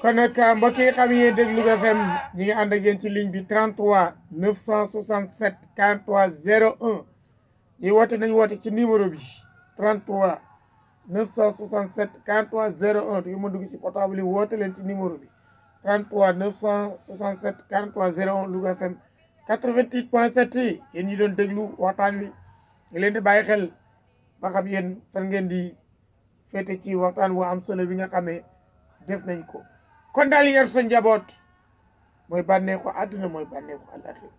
kon nag mbokk yi xam yéen dégg Louga FM ñi ngi ànd ak yéen ci ligne bi 33 967 43 01 ñi woote nañu woote ci numéro bi 33 967 43 01 di mën dugg ci portable yi woote leen ci numéro bi 33 967 43 01 Louga FM 88.7 yéen ñi doon déglu waxtaan wi ngi leen di bàyyi xel ba xam yéen fan ngeen di féete ci waxtaan wu am solo bi nga xamee def nañ ko kon daal yar sa njaboot mooy bànneexu àdduna mooy bànneexu àllaxira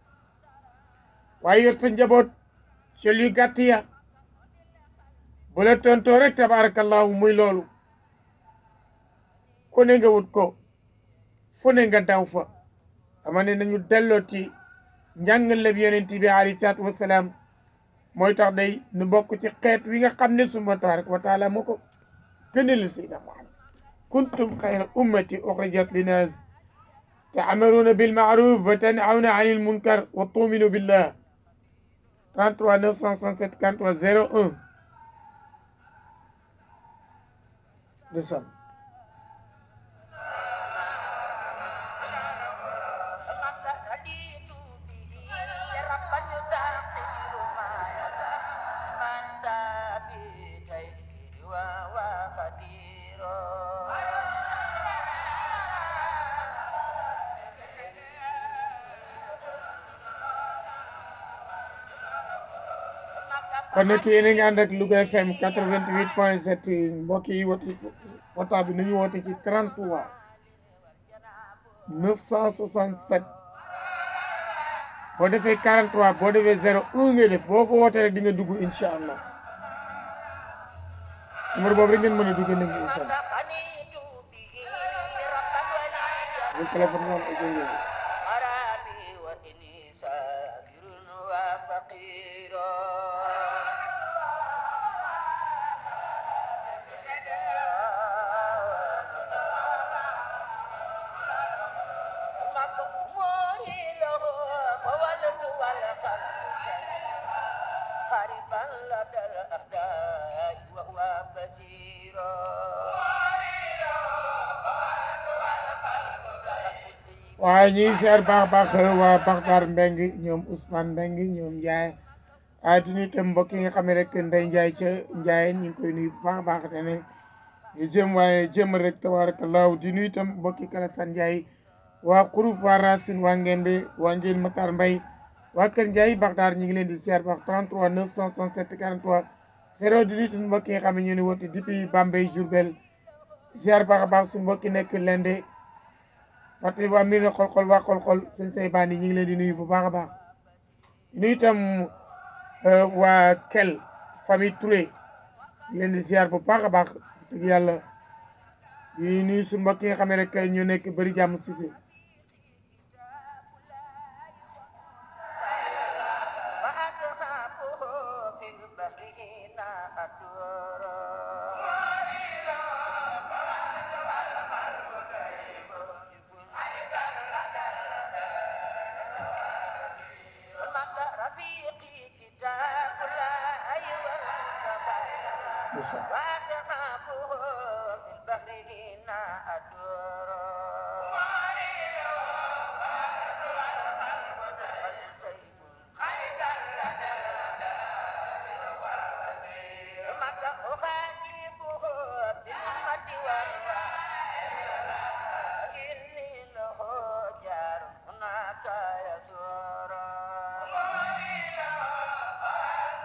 waaye yor sa njaboot ci lu gàtt ya bu la tontoo rek tabarakallahu muy loolu ku ne nga wut ko fu ne nga daw fa dama ne nañu delloo ci njàngale bi yonent bi alayhi salaatu wasalaam mooy tax day nu bokk ci xeet wi nga xam ne suma tabaraka wa taala moo ko gënal Seydina Muhammad kuntum xayra ummati uxrijat linnaas ta'muruuna bil ma'ruuf wa tanhawna anil munkar wa tu'minuuna billah 33 967 43 01 ndeysaan kon nag yéen a ngi ànd ak Louga FM 88.7 mbokk yi wota bi nañu woote ci 33 967 boo defee 43 boo defee 01 ngay def boo ko wootee rek di nga dugg incha allah numéro boobu rek ngeen mën a dugg nañ ko incha allah bu téléphone moom ay jël waaye ñuy seer baax waa Baxtaar Mbeng ñoom Ousmane Mbeng ñoom Ndiaye di nuyu tam mbokk yi nga xam ne rek Ndey Ndiaye ca Ndiaye ñu ngi koy nuyu bu baax te ne ñu jëm waaye jëm rek tabarakallahu di nuyu itam mbokki Kalasan Ndiaye waa Xuruf waa Racine waa Ngembe waa Ngeen Matar Mbay waa Kër Ndiaye Baxdaar ñu ngi leen di ziar baax 33 967 43 0 di nuyu suñu mbokk yi nga xam ne ñu ni woote depuis Bambey Diourbel ziar baax a baax suñu mbokki nekk Lende fàttali waa mbir na xol-xol waa xol-xol seen say baan yi ñu ngi leen di nuyu bu baax a baax di nuyu itam waa Kel famille Touré ñu leen di ziar bu baax a baax dëgg yàlla di nuyu suñu mbokk yi nga xam ne rek ñu nekk bëri jàmm Cissé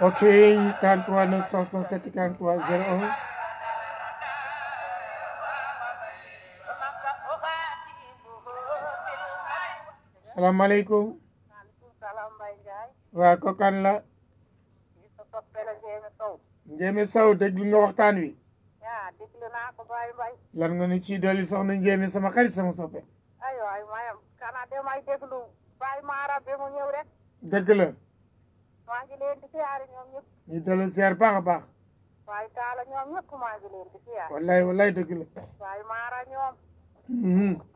ok 33 967 43 01 salaamaaleykum waa ko kan la Njéeme Sow déglu nga waxtaan wi lan nga ni ci dolli soxna Njéeme sama xarit sama soppe dëgg la maa ngi leen di siyaare ñoom ñëpp ñu delu ziar baax a baax waaye taala ñoom ñëpp maa ngi leen di siyaare wallaay dëgg la waaye maara ñoom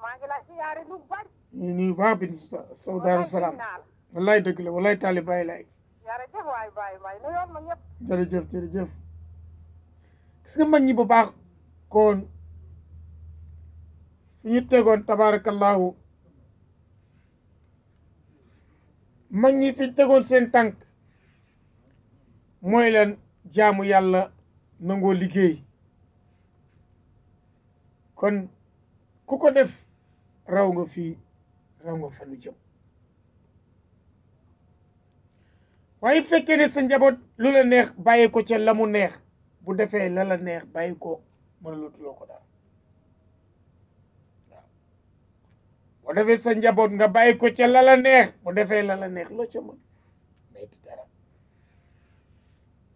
maa ngi la siyaare lu bari ñu nuyu baax bi di Sow Daaru Salaam wallaay dëgg la wallaay taali bàyyi laay jërëjëf waay bàyyi waay nu yoon ma ñëpp jërëjëf gis nga mag ñi bu baax koon fi ñu tegoon tabarakallahu mag ñi fi ñu tegoon seen tànk mooy lan jaamu yàlla nangoo liggéey kon ku ko def raw nga fii raw nga fanu jëm waaye bu fekkee ne sa njaboot lu la neex bàyyi ko ca la mu neex bu defee la la neex bàyyi ko mënulutuloo ko dara waaw boo defee sa njaboot nga bàyyi ko ca la la neex bu defee la la neex loo ca mën may di dara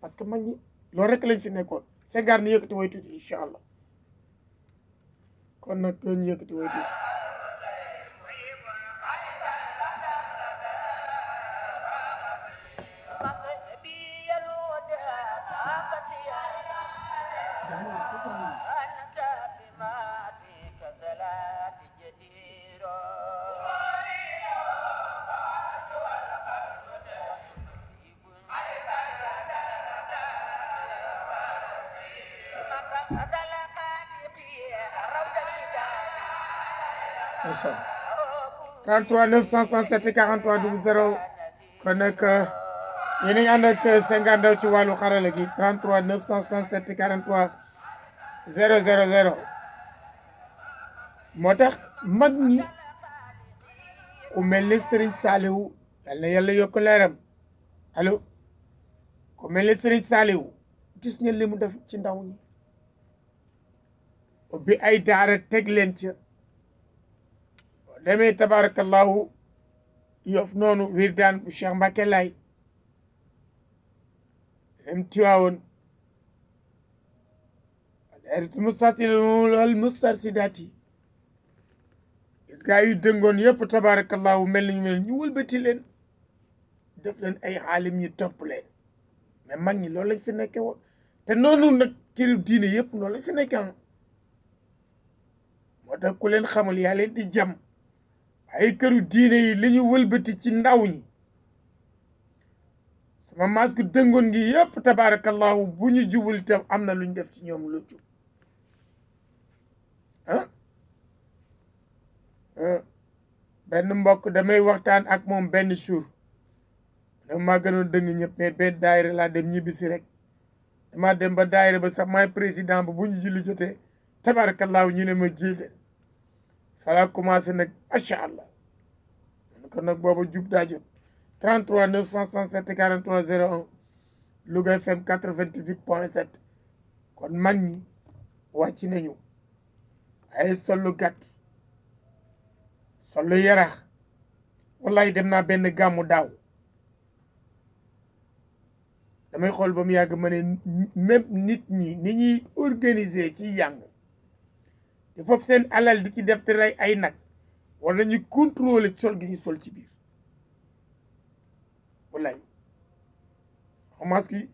parce que mag ñi loolu rek lañ fi nekkoon Senghor ñu yëkkati way tuuti incha allah kon nag ñu yëkkati way tuuti ndeysaan 33 967 43 00 kon nag yéen a ngi ànd ak Senghor Ndaw ci wàllu xarala gi 33 967 43 000 moo tax mag ñi ku mel ni Serigne Saliou yal na yàlla yokk leeram allo ku mel ni Serigne Saliou gis ngeen li mu def ci ndaw ñi ubbi ay daara teg leen ca demee tabarakallahu Yoff noonu wirdaan bu Cheikh Mbacke Laay dem Tiwaawoon daayiratul mustarsidaati gis gaa yu dëngoon yëpp tabarakallahu mel nañu mel ñu wëlbati leen def leen ay xaalim ñi topp leen mais mag ñi loolu lañ fi nekke woon te noonu nag këru diine yëpp noonu lañ fi nekke woon moo tax ku leen xamul yaa leen di jam ay këru diine yi li ñu wëlbati ci ndaw ñi sama maas gu dëngoon ngi yëpp tabarakallahu bu ñu jubul itam am na lu ñu def ci ñoom lu jub benn mbokk damay waxtaan ak moom benn jour dama maa gënoon dëng ñëpp mais daayira laa dem ñibbisi rek dama dem ba daayira ba sax maay président ba bu ñu julli jotee tabarakallahu ñu ne ma jiite fala commencé nag macha allah kon nag booba jub daa jot 33 967 43 01 Louga FM 88.7 kon mag ñi wàcc nañu ay sollu gàtt sollu yarax wallahi dem naa benn gàmmu daaw damay xool ba mu yàgg ma ne même nit ñi ni ñuy organiser ci yàng te foofu seen alal di ci def te rey ay nag war nañu contrôler sol gi ñu sol ci biir wallahi xamaas ki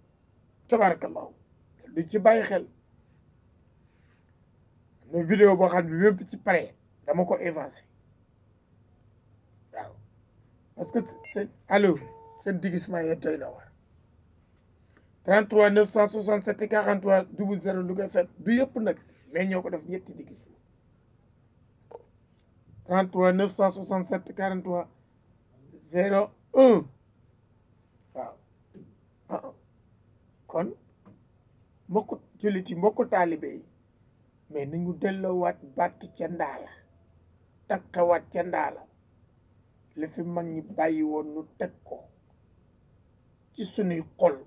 tabarakallahu du ci bàyyi xel am na vidéo boo xam ne même ci pare dama ko évancé waaw parce que c'est allo seen digissement yee doy na war 33 967 43 00 Louga FM du yëpp nag mais ñoo ko def ñetti digissement 33 967 43 01 waaw kon mbokku jullit yi mbokku taalibe yi mais nañu delloowaat batt ca ndaala takkawaat ca ndaala li fi mag ñi bàyyi woon nu teg ko ci sunuy xol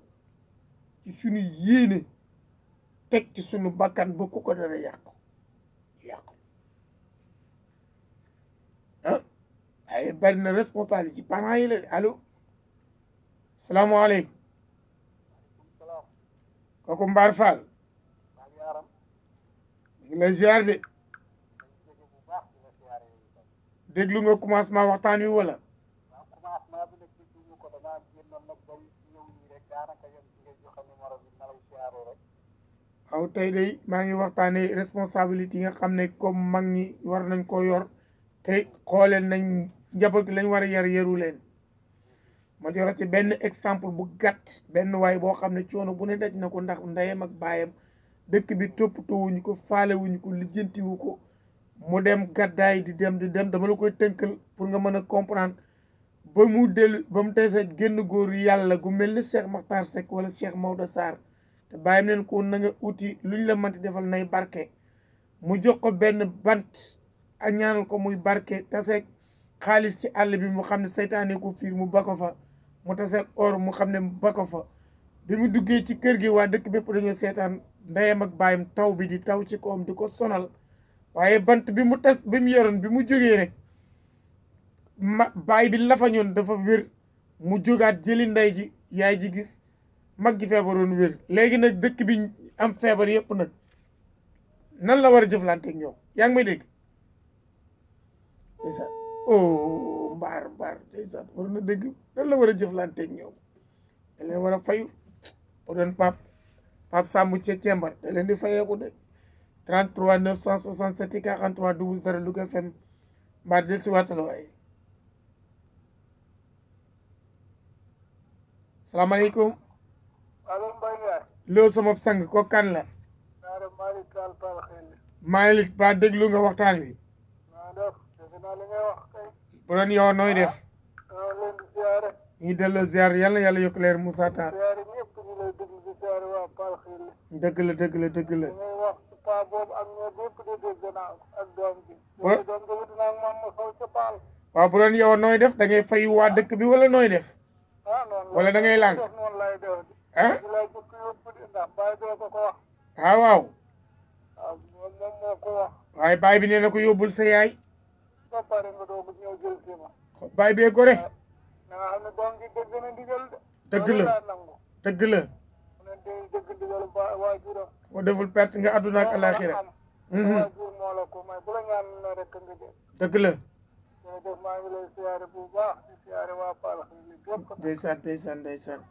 ci sunu yéene teg ci sunu bakkan ba ku ko dara yàqu ah ay bari na responsable ci parents yi la allo salaamaaleykum kooku Mbaar Fall mi ngi lay ziar de déglu nga commencement waxtaan wi wala waaw tey day maa ngi waxtaanee responsabilité yi nga xam ne comme mag ñi war nañ ko yor te xooleen nañ njaboot gi lañ war a yar yaru leen ma joxe ci benn exemple bu gàtt benn waay boo xam ne coono bu ne daj na ko ndax ndeyam ak baayam dëkk bi toppatoowuñu ko faalewuñu ko lijjantiwu ko mu dem gàddaay di dem dama la koy tënkal pour nga mën a comprendre ba mu dellu ba mu tese génn góor yàlla gu mel ni Cheikh Makhtar Seck wala Cheikh Maodo Sarr te bàyyam neen ko na nga uti luñ la mënti defal nay barke mu jox ko benn bant ak ñaanal ko muy barke taseeg xaalis ci àll bi mu xam ne seytaane ko fiir mu ba ko fa mu taseeg or mu xam ne ba ko fa bi mu duggee ci kër gi waa dëkk bépp dañoo seetaan ndeyam ak baayam taw bi di taw ci kawam di ko sonal waaye bant bi mu tas bi mu yoroon bi mu jógee rek baay bi lafañoon dafa wér mu jógaat jëli ndey ji yaay ji gis mag gi feebaroon wér léegi nag dëkk bi am feebar yëpp nag nan la war a jëflanteeg ñoom yaa ngi may dégg ndeysaan oh mbaar ndeysaan war na dégg nan la war a jëflanteeg ñoom da leen war a fayu bu doon pap Samb ca Cembar da leen di fayeeku de 33 967 43 00 Louga FM mbaar del si waatala waaye salaamaaleykum loo sama sang ko kan la Malick ba déglu nga waxtaan wi bu doon yow nooy def ñi delloo ziar yàlla yàlla yokk leer Moussa Tall dëgg la waaw bu doon yow nooy def da ngay fayu waa dëkk bi wala nooy def wala da ngay lànk ah waaw waaye baay bi nee na ko yóbbul sa yaay baay bee gore dëgg la ko deful perte nga àdduna ak alaxira dëgg la ndeysaan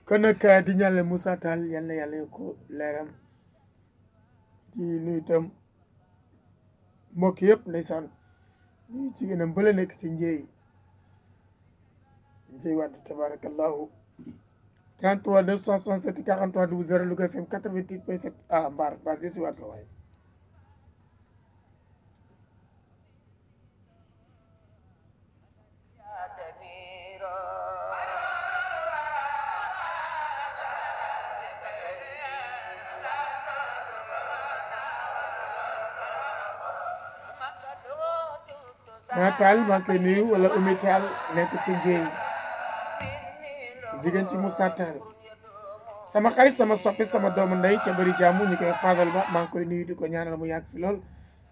kon nag di ñaanal Moussa Tall yal na yàlla yokk leeram ci nuyu itam mbokk yëpp ndeysaan nuyu ci gënam bële nekk ci njëy waat tabarakallahu 33 967 43 00 Louga FM 88.7 ah mbaar di si waat la waaye ma taal maa ngi koy nuyu wala Oumy Tall nekk ci Njéey jigéen ci Moussa Tall sama xarit sama soppi sama doomu ndey ca bëri jàmm ñu koy Fadal Ba maa ngi koy nuyu di ko ñaanal mu yàgg fi lool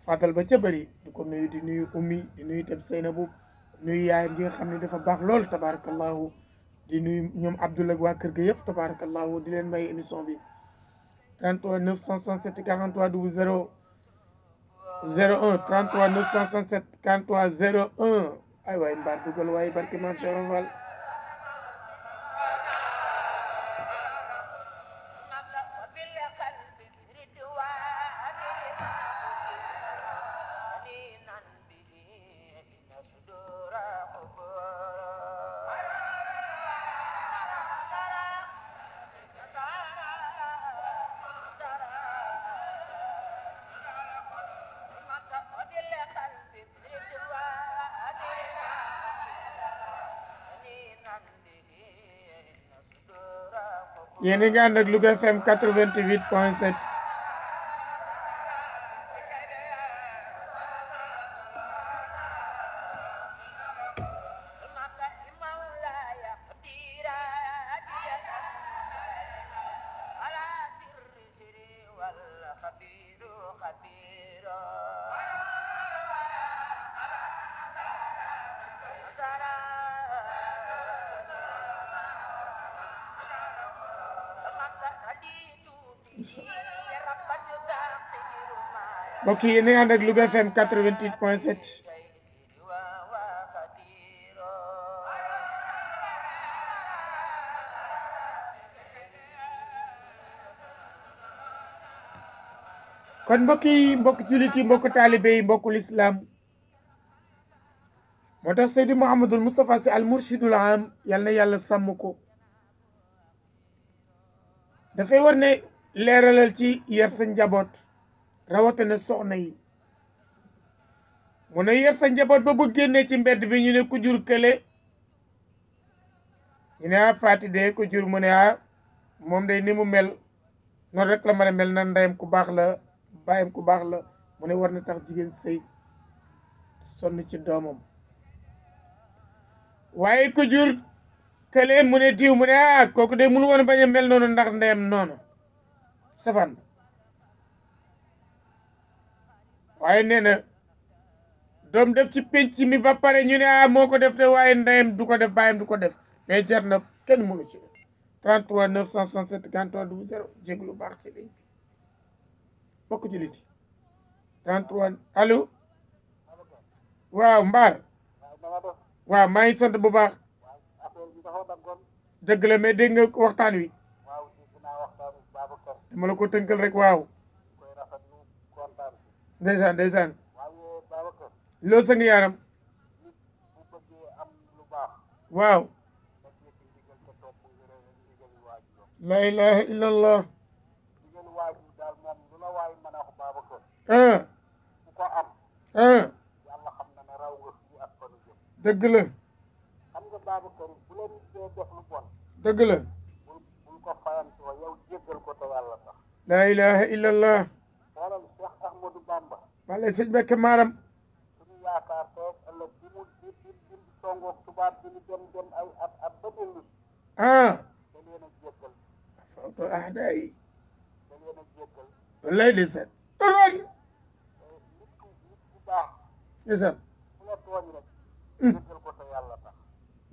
Fadal Ba ca bëri di ko nuyu di nuyu Oumy di nuyu tam Seynabou nuyu yaayam ji nga xam ne dafa baax lool tabarakallahu di nuyu ñoom Abdoulaye waa kër ga yëpp tabarakallahu di leen may émission bi 33 967 43 00 01 33 967 43 01 ay waay mbaar dugal waaye barke maam Cheikh Fall yéen a ngi ànd ak Louga FM 88.7 mbokk yi yéen a ngi ànd ak Louga FM 88.7 kon mbokk yi mbokk jullit yi mbokk taalibe yi mbokku lislaam moo tax Seydi Mouhamadul Moustapha Sy al Mourchidul Am yal na yàlla sàmm ko dafay war ne leeralal ci yar sa njaboot rawatina soxna yi mu ne yar sa njaboot ba bu génnee ci mbedd bi ñu ne ku jur kële ñu ne a Faati de ku jur mu ne a moom day ni mu mel noonu rek la mën a mel na ndeyam ku baax la baayam ku baax la mu ne war na tax jigéen sëy sonn ci doomam waaye ku jur kële mu ne diw mu ne a kooku de mënu woon bañ a mel noonu ndax ndeyam noonu safaan waaye nee na doom def ci penc mi ba pare ñu ne ah moo ko def de waaye ndeyam du ko def baayam du ko def mais jar na kenn mënu ci 33 967 43 00 jéglu baax ci ligne bi bokk ci liti 33 allo waaw mbaar waaw maa ngi sant bu baax dëgg la mais dégg nga waxtaan wi dama la ko tënkal rek waaw ndeysaan ndeysaan loo sa ngi yaram waaw la ilaha illallah dëgg la dëgg la la ilaha illallah wala sëñ Bekke Maram fawto ahdayi wallahi ndeysaan oroon ndeysaan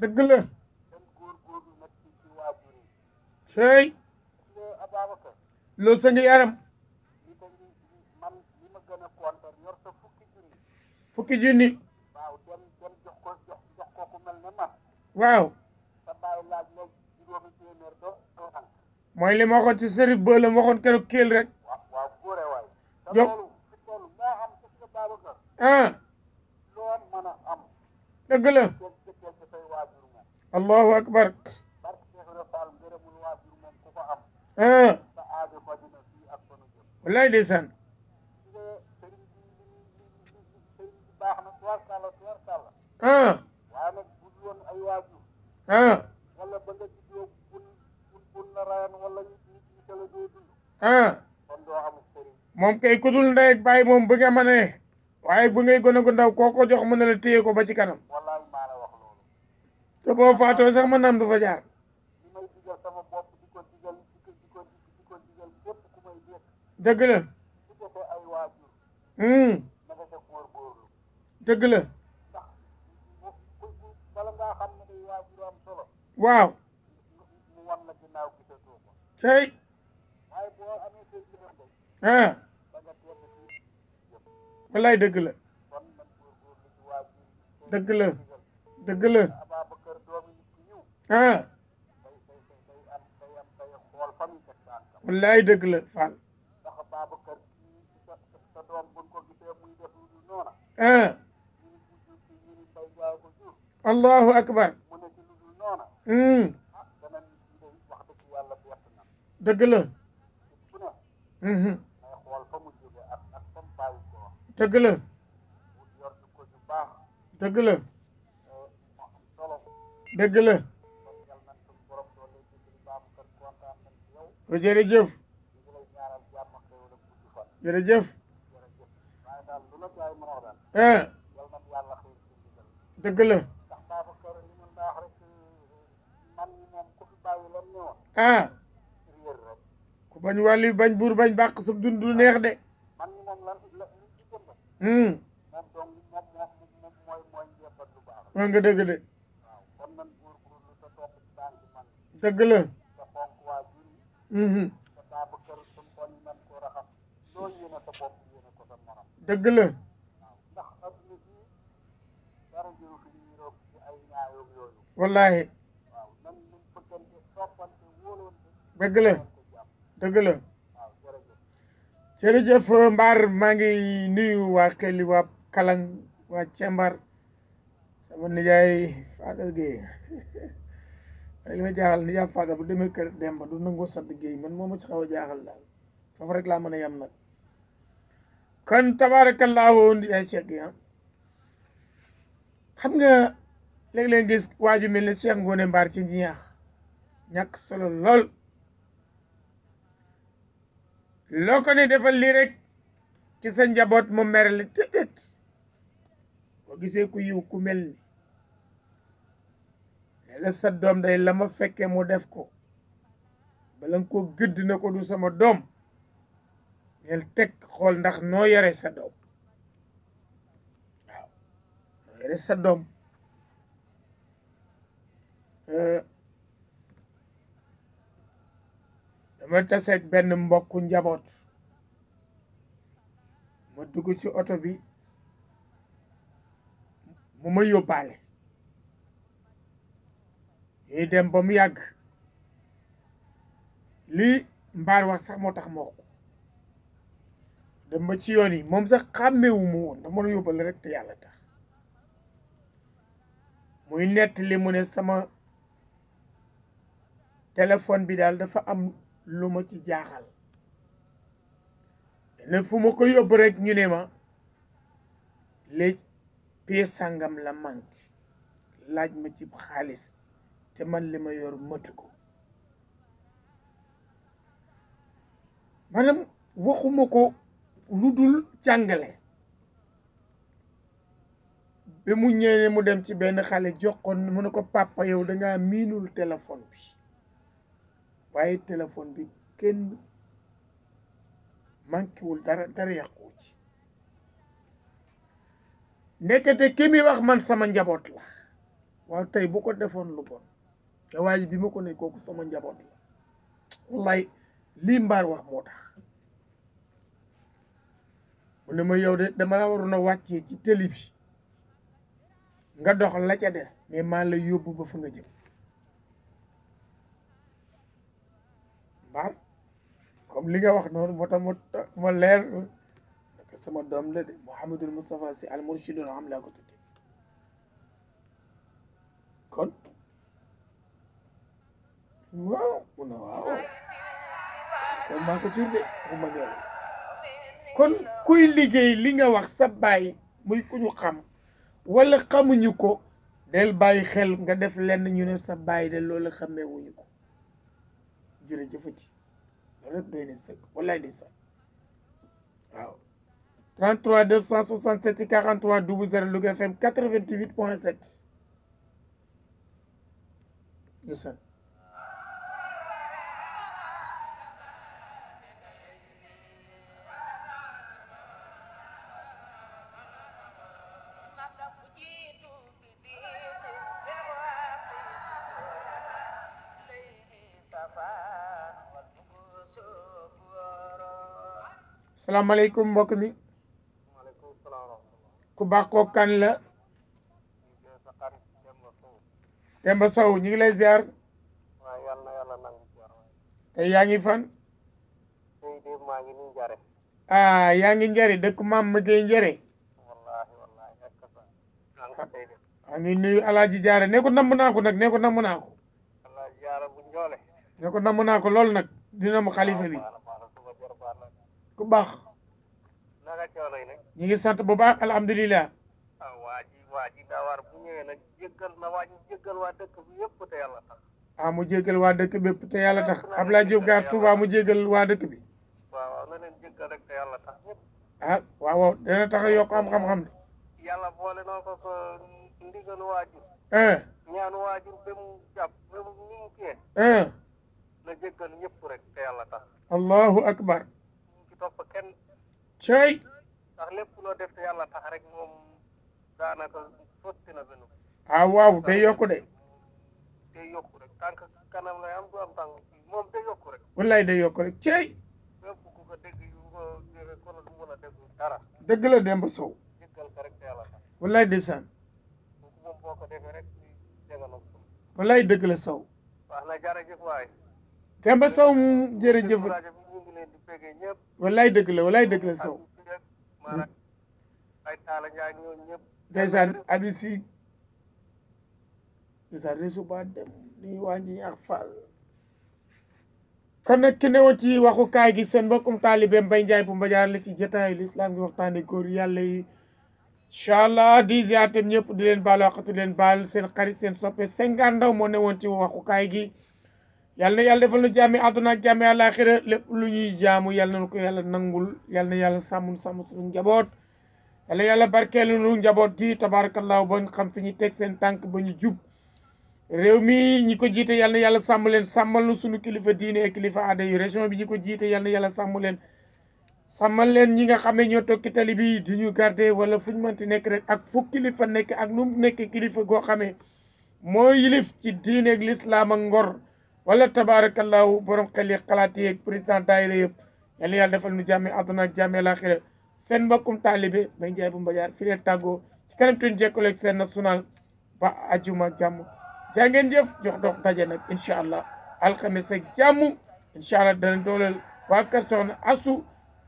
dëgg la sey loo sa ngi yaram fukki junni waaw mooy li ma waxoon ci Serif Ba la ma waxoon keroog kéel rek jox dëgg la allahu akbar wallaay ndeysaan moom kay ku dul ndey ak baay moom bu nga ma ne waaye bu ngay gone gu ndaw koo ko jox mën na la téye ko ba ci kanam wallaay maa la wax loolu te boo faatoo sax mën naam du fa jaar li may digal sama bopp di ko digal képp ku may dégg dëgg la su defee ay waajur na nga ca góorgóorlu dëgg la ndax bala ngaa xam ne day waajur am solo waaw mu wan la ginnaaw gisatoo ko tey waaye boo amee say jëfam de ah da nga teel a ci wallaay dëgg la kon man góorgóorlu ci waajur dëgg la dëgg la Ababacar doomi nit ku ñëw ah day xool fa muy teg tànkam wallaay dëgg la Fall ndax Ababacar kii sa doom buñ ko gisee muy def lu dul noona ah ñu ni ku jur ci ñu ni Mbay Njaay ko jur allahu akbar mu ne ci lu dul noona dana nit ñi day wax dëgg yàlla bett na dëgg la nit ku ne may xool fa mu jóge ak fa mu bàyyi ko dëgg la wut yor ko ju baax dëgg la mu am solo dëgg la kon yal nañ suñu borom doole dimbali Babacar kontaan nañ ci yow jërëjëf ñu ngi lay ñaanal jàmm ak xéwal ak gudd fan jërëjëf jërëjëf waaye daal lu la gaay mën a wax daal ah yal nañ yàlla xëy ci ndigal dëgg la ndax Babacar li ñu baax rek man ñi moom ku fi bàyyi lan ne woon ah réer rek ku bañ wàllu bañ buur bañ bàq sab dund du neex de man ñi moom lan la li ci jënd moom donc moom mooy njëmbat lu baax wax nga dëgg de waaw kon nan góorgóorlu te topp ci tànk man dëgg la te fonk waajur yi te Babacar suñ xol yi nan ko raxas loo yéene sa bopp yéene ko sa morom dëgg la waaw ndax adduna bi dara jëru fi ñuy roog ci ay ñaayoog yooyu wallaahi waaw nan ñu bëggante soppante wóolante dëgg la te jàmm dëgg la waaw jërëjëf jërëjëf Mbaar maa ngi nuyu waa Xeli waa Kalang waa Cembar sama nijaay Fadal Gueye li ma jaaxal nijaay Fadal bu demee kër Demba du nangoo sant Gueye man moo ma ci xaw a jaaxal daal foofu rek laa mën a yem nag kon tabaarakallaahu nijaay Cheikh yi xam nga léeg-léeg gis waa ju mel ne Cheikh Ngoone Mbaar ci ñaax ñàkk solo lool loo ko ne defal lii rek ci sa njaboot mu mere la tëddët boo gisee ku yiw ku mel ni ne la sa doom day la ma fekkee mu def ko bala nga ko gëdd na ko du sama doom ñel teg xool ndax noo yore sa doom waaw noo yore sa doom dama taseeg benn mbokku njaboot ma dugg ci oto bi mu ma yóbbaale ñuy dem ba mu yàgg lii Mbaar wax sax moo tax ma wax ko dem ba ci yoon yi moom sax xàmmewu mu woon dama la yóbbale rek te yàlla tax muy nettali mu ne sama téléphone bi daal dafa am lu ma ci jaaxal ne fu ma ko yóbbu rek ñu ne ma léegi pièce sàngam la manqué laaj ma ci xaalis te man li ma yor matu ko maanaam waxuma ko lu dul jàngale ba mu ñëwee mu dem ci benn xale joxoon mu ne ko papa yow dangaa miinul téléphone bi waaye téléphone bi kenn manquéwul dara yàqu ci ndekete ki mi wax man sama njaboot la waaw tey bu ko defoon lu bon te waaye bi ma ko ne kooku sama njaboot la wallaay lii Mbaar wax moo tax mu ne ma yow de dama la waroon a wàccee ci télé bi nga dox la ca des mais maa la yóbbu ba fa nga jëm Mbaar comme li nga wax noonu moo tax ma leer naka sama doom la de Mouhamadul Moustapha Sy al Mourchidul am laa ko tudde kon waaw mu ne waaw kon maa ko jur de mu ma ngeelu kon kuy liggéey li nga wax sa baay muy ku ñu xam wala xamuñu ko del bàyyi xel nga def lenn ñu ne sa baay de loolu xamee wuñu ko jërëjëfati loolu rek doy na sëkk wallaay di sax waaw 33 267 43 00 Louga FM 88.7 ndeysaan salaamaaleykum mbokk mi maaleykum salaam. ku baax koo kan la Demba Sow ñu ngi lay ziar waaw yal na yàlla nangu ziar waay. tey yaa ngi fan tey de maa ngi nii Njare. yaa ngi Njare dëkk maam ma gay Njare wallaahi ak sa maa ngi tey de. maa ngi nuyu Alaaji Jaara ne ko namm naa ko nag ne ko namm naa ko Alaaji Jaara bu njoole. ne ko namm naa ko lool nag dina ma xalifa bi ku baax naka coono yi nag. ñu ngi sant bu baax alhamdulilah waa ji daa war bu ñëwee nag jéggal na waa ji jéggal waa dëkk bi yëpp te yàlla tax. mu jéggal waa dëkk bépp te yàlla tax Abdoulaye Diop Gaar Touba mu jéggal waa dëkk bi waaw na leen jéggal rek te yàlla tax ñëpp. waaw dana tax a yokk am xam-xam de yàlla boole na ko ko ndigalu waajur. ñaanu waajur ba mu jàpp ba mu ni mu kiyee. na jéggal ñëpp rek te yàlla tax. allahu akbar ñu ci topp kenn. cey ndax lépp loo def te yàlla tax rek moom daanaka sotti na benn. waaw day yokku de day yokku rek tànk kanam lay am du am tànk moom day yokku rek. wallaay day yokku rek cey lépp ku ko dégg yu ko jëfe kon du mën a dégg dara. dëgg la Demba Sow jéggal ko rek te yàlla tax. wallaay ndeysaan kooku moom boo ko defee rek jégaloo ko. wallaay dëgg la Sow wax na jërëjëf waay. Demba Sow jërëjëf rajo bi ñu ngi leen di pégee ñëpp. wallaay dëgg la Sow maanaam ay taala njaay ñooñu ñëpp. ndeysaan abisi ndeysaan réseau ba dem ni wàññi ak Fall kon nag ki newoon ci waxukaay gi seen mbokkum taalibe Mbaye Ndiaye bu Mbadiar la ci jotaayu lislaam gi waxtaane góor yàlla yi incha allah di ziar tam ñëpp di leen baal waxatu leen baal seen xarit seen soppe 50 ndaw moo newoon ci waxukaay gi yàlla na yàlla defal nu jàmmi àdduna ak jàmmi àllaaxira lépp lu ñuy jaamu yàlla na ko yàlla nangul yàlla na yàlla sàmm suñu njaboot yàlla yàlla barkeelu nu njaboot gi tabaarakallaahu ba xam fi ñu teg seen tànk ba ñu jub réew mi ñi ko jiite yàlla na yàlla sàmm leen sàmmal nu suñu kilifa diine ak kilifa aada yi région bi ñi ko jiite yàlla na yàlla sàmm leen sàmmal leen ñi nga xam ne ñoo tokki tali bi di ñu garder wala fu ñu mënti nekk rek ak fu kilifa nekk ak nu mu nekk kilifa goo xamee moo yilif ci diine ak lislaam ak ngor wala tabarakallahu borom xel yi xalaat yi ak président daayira yëpp yal na yàlla defal nu jàmme àdduna ak jàmme laaxira seen mbokkum taalibe Mbaye Ndiaye bu Mbadiar fi leen tàggoo ci kanam tuuti jekkaleeg seen national ba ajuma jàmm jaa ngeen jëf jox dox daje nag incha allah alxames ak jàmm incha allah danañ dooleel waa kër Soxna Asu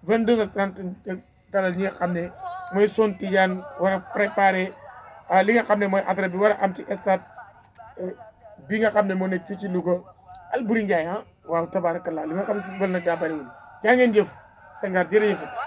22h30 dalal ñi nga xam ne mooy Son Tidiane war a préparer li nga xam ne mooy adresse bi war a am ci stade bi nga xam ne moo nekk fii ci Louga Alboury Ndiaye waaw tabarakallah li nga xam ne football nag daa bëriwul jaa ngeen jëf Senghar jërëjëfati